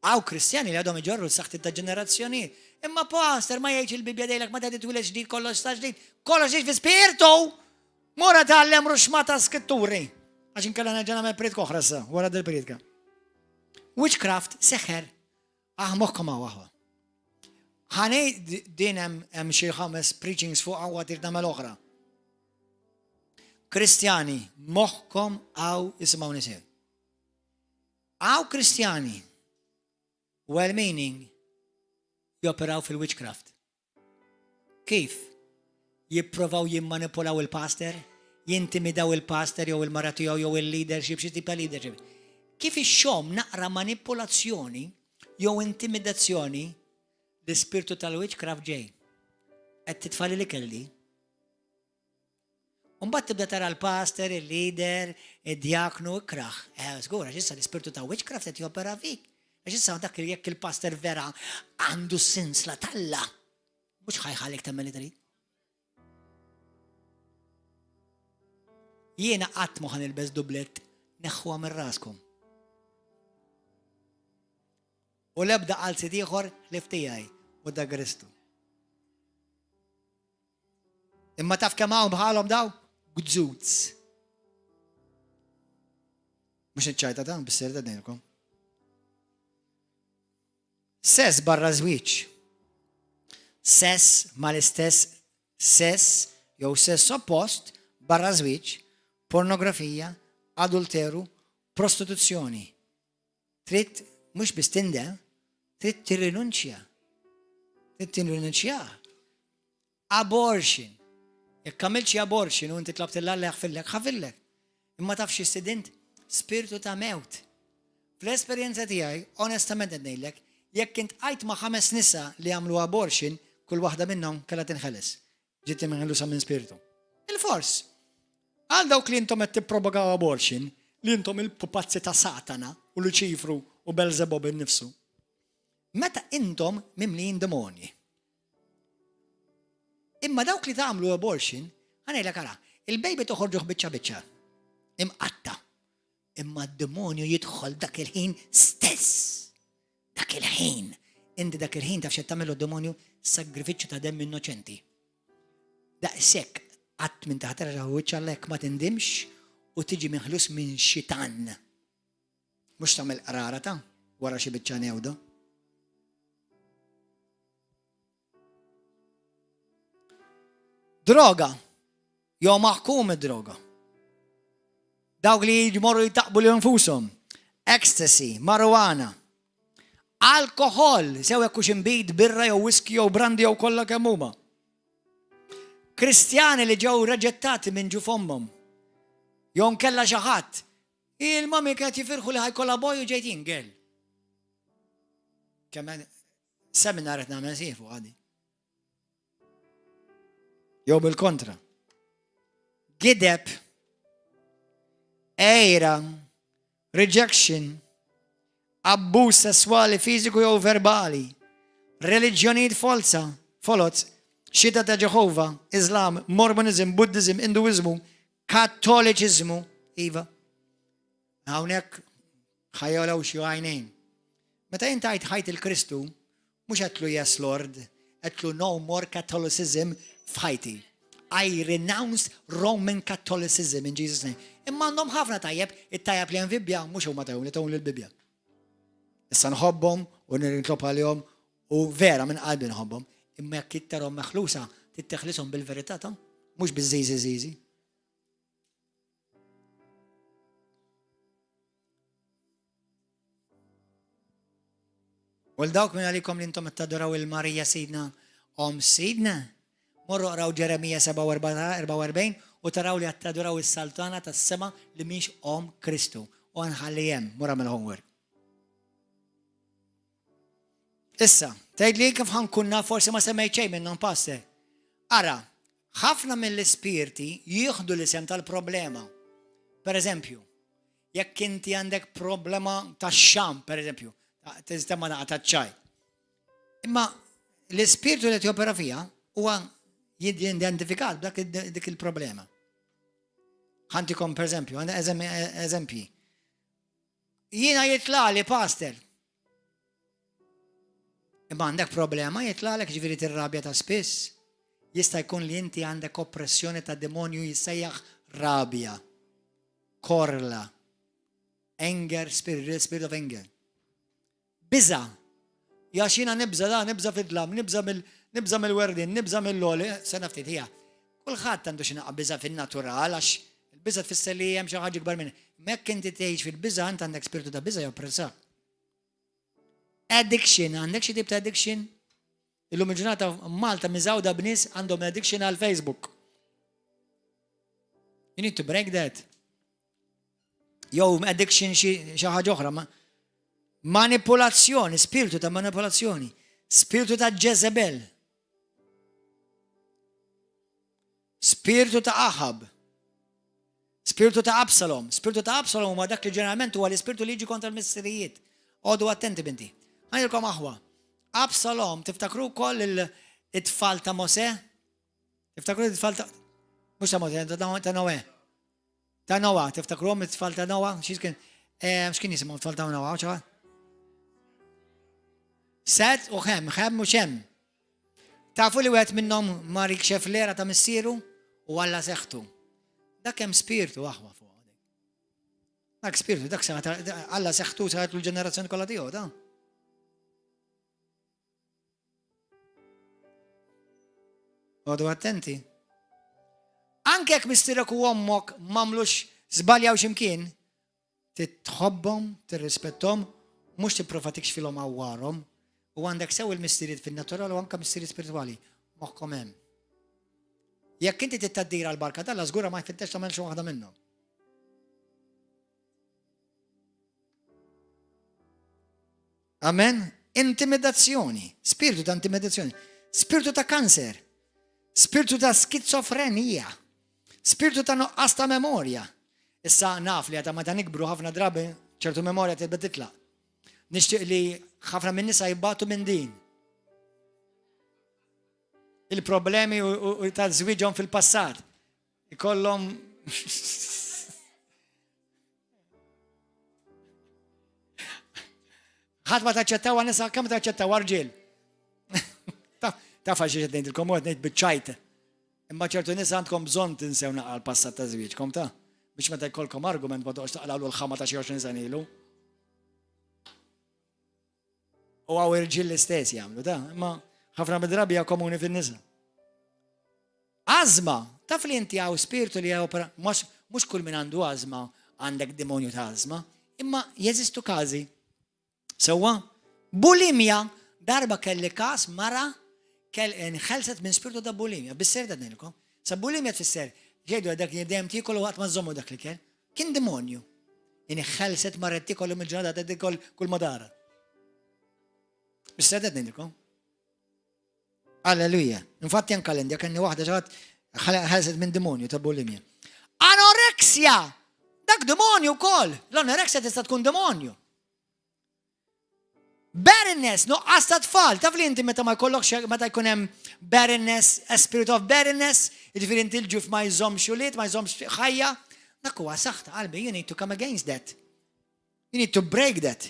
Hawn Kristjani li għadhom iġorru s-saħtiet ta' ġenerazzjonijiet. Imma pastor ma jgħidx il-Bibbja dejlek meta titwieled ġdid kollox sar ġdid. Kollox ġdid fi spirtu! Mura tgħallem ruxma ta' skritturi. Għax inkella nerġa' nagħmel priedka oħra issa wara dil-priedka. Witchcraft seħer. Ah moħħkom hawn aħwa. Ħanej din hemm xi ħames preachings fuq hawn għad nagħmel oħra. Kristjani, moħħkom hawn isimgħu nisew. Hawn Kristjani well-meaning joperaw fil-witchcraft. Kif? Jipprovaw jimmanipulaw il-pastor, jintimidaw il-pastor jew il-mara tiegħu jew il-leadership, xi tip ta' leadership. Kif ixxomm naqra manipulazzjoni jew intimidazzjoni l-ispirtu tal-witchcraft ġej. Qed titfali l-ikel di. U mbagħad tibda tara l-pastor, il-leader, id-djaknu, ikrah. Eh, żgur, għax issa l-ispirtu ta' witchcraft qed jopera fik. Għax issa dak li jekk il-pastor vera għandu s-sinsla t'Alla, mhux ħajħallik tagħmel li trid. Jiena qatt ma ħanilbes dublet neħħuha minn raskom. U l-ebda qalzit ieħor ħlief tiegħi u da Kristu. Imma taf kemm hawn bħalhom daw? Gżuz. Mhux niċċajta ta' bis-serjetà ngħidilkom. Sess barra żwieġ. Sess mal-istess sess jew sess oppost barra żwieġ, pornografija, adulteru, prostituzzjoni. Trid mhux biss tindem, trid tirrinunċja. Trid tirrinunċja. Abortion. Jekk għamilt xi abortion u inti tlabt 'l Alla jaħfirlek, ħafirlek. Imma taf xi stidint? Spirtu ta' mewt. Fl-esperjenza tiegħi, onestament qed ngħidlek, jekk iltqajt ma' ħames nisa li għamlu abortion, kull waħda minnhom kellha tinħeles. Ġiet imħelusa minn spirtu. Il-fors. Għal dawk li intom qed tippropagaw abortion, li intom il-pupazzi ta' Satana u Luċifru u Belzebob innifsu. Meta intom mimlijin demonji. Imma dawk li tagħmlu abortion, ħa ngħidlek ara, il-baby toħorġuh biċċa biċċa, imqatta. Imma d-demonju jidħol dak il-ħin stess. Dak il-ħin. Inti dak il-ħin taf x'qed tagħmlu d-demonju sagrifiċċju ta' demm innoċenti. Daqshekk qatt minn taħt raġa wiċċ għalhekk ma tindimx u tiġi minħlus minn xitan. Mhux tagħmel qrara ta' wara xi biċċa newda. Droga, jew maħkum id-droga. Dawk li jmorru jtaqbu li nfushom. Ecstasy, marijuana, alkohol, sew jekk hux inbid, birra jew whisky jew brandy jew kollha kemm huma. Kristjani li ġew reġettati minn ġu fommhom. Jew nkella xi ħadd. Il-mami qed jifirħu li ħajkollha boy u ġejt jien girl. Kemm seminar qed nagħmel sieħ fuq għadi. Jew bil-kontra. Gideb, ejra, rejection, abbuż sesswali fiżiku jew verbali, reliġjonijiet folza, foloz, xhieda ta' Ġeħova, Islam, Mormonism, Buddhism, Induiżmu, Kattoliċiżmu, iva. Hawnhekk ħajolaw xi għajnejn. Meta jien tajt ħajt il-Kristu, mhux għedtlu yes Lord, għedtlu no more Catholicism f'ħajti. I renounce Roman Catholicism in Jesus name. Imma għandhom ħafna tajjeb, it-tajjeb li hemm Bibbja mhux huma tajhom li tawhom lill-Bibbja. Issa nħobbhom u nitlob għalihom u vera minn qalbi nħobbhom, imma jekk ittarhom meħlusa, titteħlishom bil-verità ta' mhux biż-żiżi żiżi. U l-dawk minn għalikom li intom taduraw il-Marija Sidna, om Sidna, morru qraw Ġeremija 44 u taraw li għattaduraw is-saltana tas-sema li mhix om Kristu. U għanħalli hemm, mura mill-homework. Issa, tgħid li kif ħankun naf forsi ma semmejt xejn minnhom pastor. Ara, ħafna mill-ispirti jieħdu l-isem tal-problema. Per eżempju, jekk inti għandek problema ta' xam, per eżempju, tista' ma naqa' ċaj. Imma l-ispirtu li jopera fija huwa jidentifikat b'dak dik il-problema. Ħantikom per eżempju, għandna eżempji. Jiena jitlali pastor. Imma għandek problema jitlagħlek ġifieri tirrabja ta' spiss. Jista' jkun li inti għandek oppressjoni ta' demonju jissejjaħ rabja, korla, anger, spirit, spirit of anger. Biża'. Għax jiena nibża' da, nibża' fid-dlam, nibża' mill nibża' mill-werdin, nibża' mill-għoli, sena ftit hija. Kulħadd għandu xi naqa' biża' fin-natural għax il-biża' tfisser li hemm xi ħaġa ikbar minn. Mekk inti tgħix fil-biża' int għandek spiritu ta' biża' joppressa. Addiction, għandek xi tip ta' addiction? Illum il-ġurnata Malta miżawda b'nies għandhom addiction għal Facebook. You need to break that. Jew addiction xi ħaġa oħra. Manipolazzjoni, spiritu ta' manipolazzjoni, spiritu ta' Jezebel. Spiritu ta' Ahab. Spiritu ta' Absalom. Spiritu ta' Absalom huwa dak li ġeneralment huwa l-ispiritu li jiġi kontra l-missirijiet. Għodu attenti binti. Ħanilkom aħwa. Absalom, tiftakru wkoll it-tfal ta' Mose? Tiftakru it-tfal ta' Mhux ta' Mose, ta' Noe. Ta' Noa, tiftakruhom it-tfal ta' Noa? X'kien eh, x'kien jisimhom it-tfal ta' Noa? ċaħ? Set u Ħem, Ħem u Xem. Tafu li wieħed minnhom mar jikxef l-era ta' missieru u Alla seħtu. Dak hemm spirtu aħwa fuq. Dak spirtu, dak Alla seħtu saħtu l-ġenerazzjoni kollha tiegħu, da. Għodu attenti. Anke jekk missierek u ommok m'għamlux żbaljaw x'imkien, titħobbhom, tirrispettom, mhux tipprova tikxfilhom għawarhom, u għandek sew il-missiriet fin-natural u anke missiriet spiritwali. Moħħkom hemm. Jekk inti tittaddira l-barka tal żgura ma jfittex tagħmel xi waħda minnhom. Amen. Intimidazzjoni, spiritu ta' intimidazzjoni, spiritu ta' kanser, spiritu ta' skizofrenija, spiritu ta' nuqqas ta' memorja. Issa naf li għata meta nikbru ħafna drabi ċertu memorja tibda titlaq. Nixtieq li ħafna minn nisa jibbatu minn din. Il-problemi u ta' żwieġhom fil-passat. Ikollhom Ħadd ma taċċettaw nisa, kemm taċċettaw rġiel. Taf għax qed ngħidilkom u qed ngħid biċ-ċajt. Imma ċertu nisa għandkom bżonn tinsew naqra l-passat ta' żwieġkom ta' biex meta jkollkom argument ma toqgħodx taqlgħu l-ħama ta' xi 20 sena ilu. U għaw irġiel l-istess jagħmlu ta' imma ħafna mid-drabi hija komuni fin-nisa. Ażma, taf li inti hawn spirtu li jopera, mhux kull min għandu ażma għandek demonju ta' ażma, imma jeżistu każi. Sewwa, bulimja, darba kelli każ mara kell inħelset minn spirtu ta' bulimja, bis-ser ta' ngħidilkom. Sa bulimja tfisser jgħidu dak li dejjem tiekol u qatt ma żommu dak li kell. Kien demonju. Inħelset marret tiekol mill-ġurnata tiekol kull ma dara. Bis-ser ta' ngħidilkom. Alleluja. Infatti anka l-Indja kenni waħda ġaħat ħelset minn demonju ta' bulimja. Anoreksja! Dak demonju wkoll. L-anoreksja tista' tkun demonju. Barrenness, nuqqas ta' tfal. Taf li inti meta ma jkollokx meta jkun hemm barrenness, a spirit of barrenness, jiġifieri inti l-ġuf ma jżommx ulied, ma jżommx ħajja, dak huwa saħta qalbi, you need to come against that. You need to break that.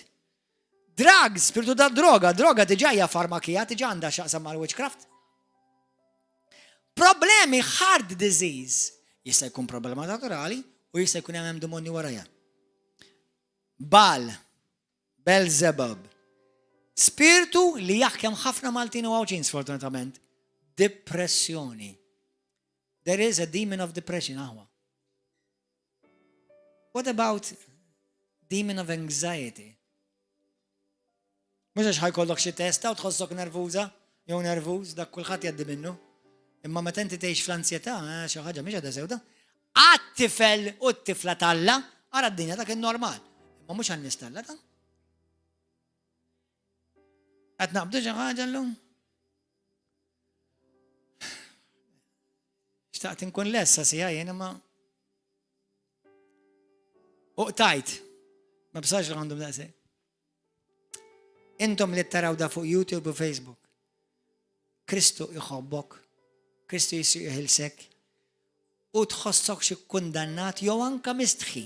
Drugs, spiritu ta' droga, droga diġà hija farmakija, diġà għandha x'aqsam mal-witchcraft. Problemi heart disease jista' jkun problema naturali u jista' jkun hemm demonju warajha. Bal, Belzebub. Spiritu li jaħkem ħafna Maltin u Għawdxin sfortunatament. Depressjoni. There is a demon of depression aħwa. What about demon of anxiety? Mhux għax ħajkollok xi testa u tħossok nervuża jew nervuż, dak kulħadd jgħaddi minnu. Imma meta inti tgħix fl-ansjetà, eh, xi ħaġa mhix għadha sewda. Għat-tifel u t-tifla talla, ara d-dinja dak in-normal. Imma mhux għan-nies talla ta' Qed naqbdu xi ħaġa llum? Xtaqt inkun lessa sija jien imma U qtajt. Ma bsax li għandhom daqshekk. Intom li taraw da fuq YouTube u Facebook. Kristu iħobbok, Kristu jisir jħilsek, u tħossok xi kundannat jew anka mistħi.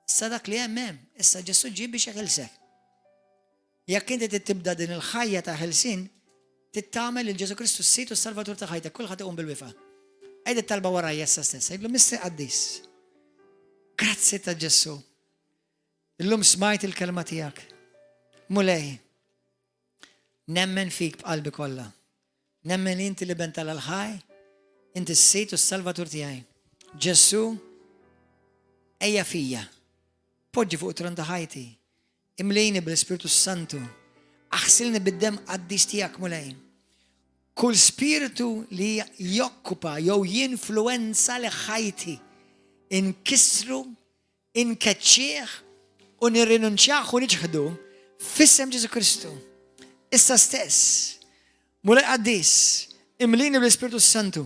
Issa dak li hemm hemm, issa Ġesu ġie biex jeħilsek. Jekk inti trid tibda din il-ħajja ta' ħelsien, trid tagħmel lil Ġesù Kristu s-Sid u s-Salvatur ta' ħajtek, kulħadd iqum bil-wieqfa. Għid it-talba warajja issa stess. Għidlu Missier Qaddis. Grazzi ta' Ġesù. Illum smajt il-kelma tiegħek. Mulej, nemmen fik b'qalbi kollha. Nemmen li inti l-Iben tal-ħaj, inti s-Sid u s-Salvatur tiegħi. Ġesù, ejja fija. Poġġi fuq tron ta' ħajti. Imlini bl-Ispirtu Santu. Aħsilni bid-demm qaddis tiegħek Mulej. Kull spiritu li jokkupa jew jinfluenza li ħajti inkissru, inkeċċieħ u nirrinunċjah u niċħdu f'isem Ġesù Kristu. Issa stess. Mulej qaddis, imlini bl-Ispirtu Santu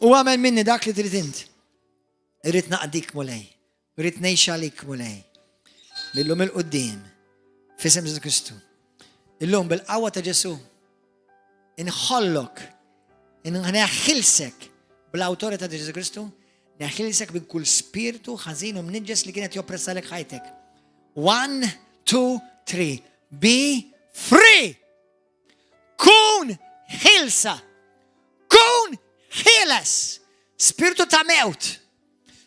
u għamel minni dak li trid int. Irrid naqdik Mulej. Irrid ngħix għalik Mulej. Millum 'il quddiem. F'isem Ġesù Kristu. Illum bil-qawwa ta' Ġesù inħollok, neħilsek bl-awtorità ta' Ġesù Kristu, neħilsek minn kull spiritu ħażin u mniġġes li kienet joppressalek ħajtek. One, two, three. Be free! Kun ħielsa! Kun ħieles! Spiritu ta' mewt,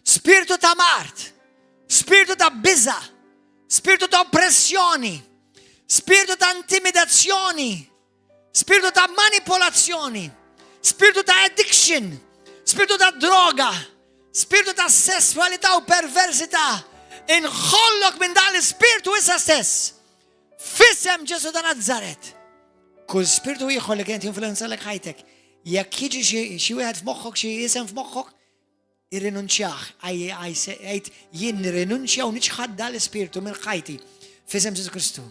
spiritu ta' mard, spiritu ta' biża, spiritu ta' oppressjoni, spiritu ta' intimidazzjoni, spiritu ta' manipolazzjoni, spiritu ta' addiction, spiritu ta' droga, spiritu ta' sessualità u perversità. Inħollok minn dan l-spiritu issa stess. F'isem Ġesù ta' Nazzaret. Kull spiritu ieħor li kienet jinfluenza ħajtek, jekk jiġi xi wieħed f'moħħok, xi isem f'moħħok, irrinunċjah, għid jien nirrinunċja u niċħad dal-ispirtu minn ħajti f'isem Ġesù Kristu.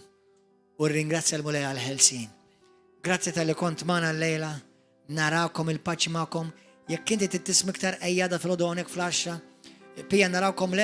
U ringrazzja l-Mulej għal-ħelsien. Grazzi talli kont magħna l-lejla, narawkom il-paċi magħkom. Jekk inti trid tisma' iktar ejja għada filgħodu fl-10, pija narawkom le.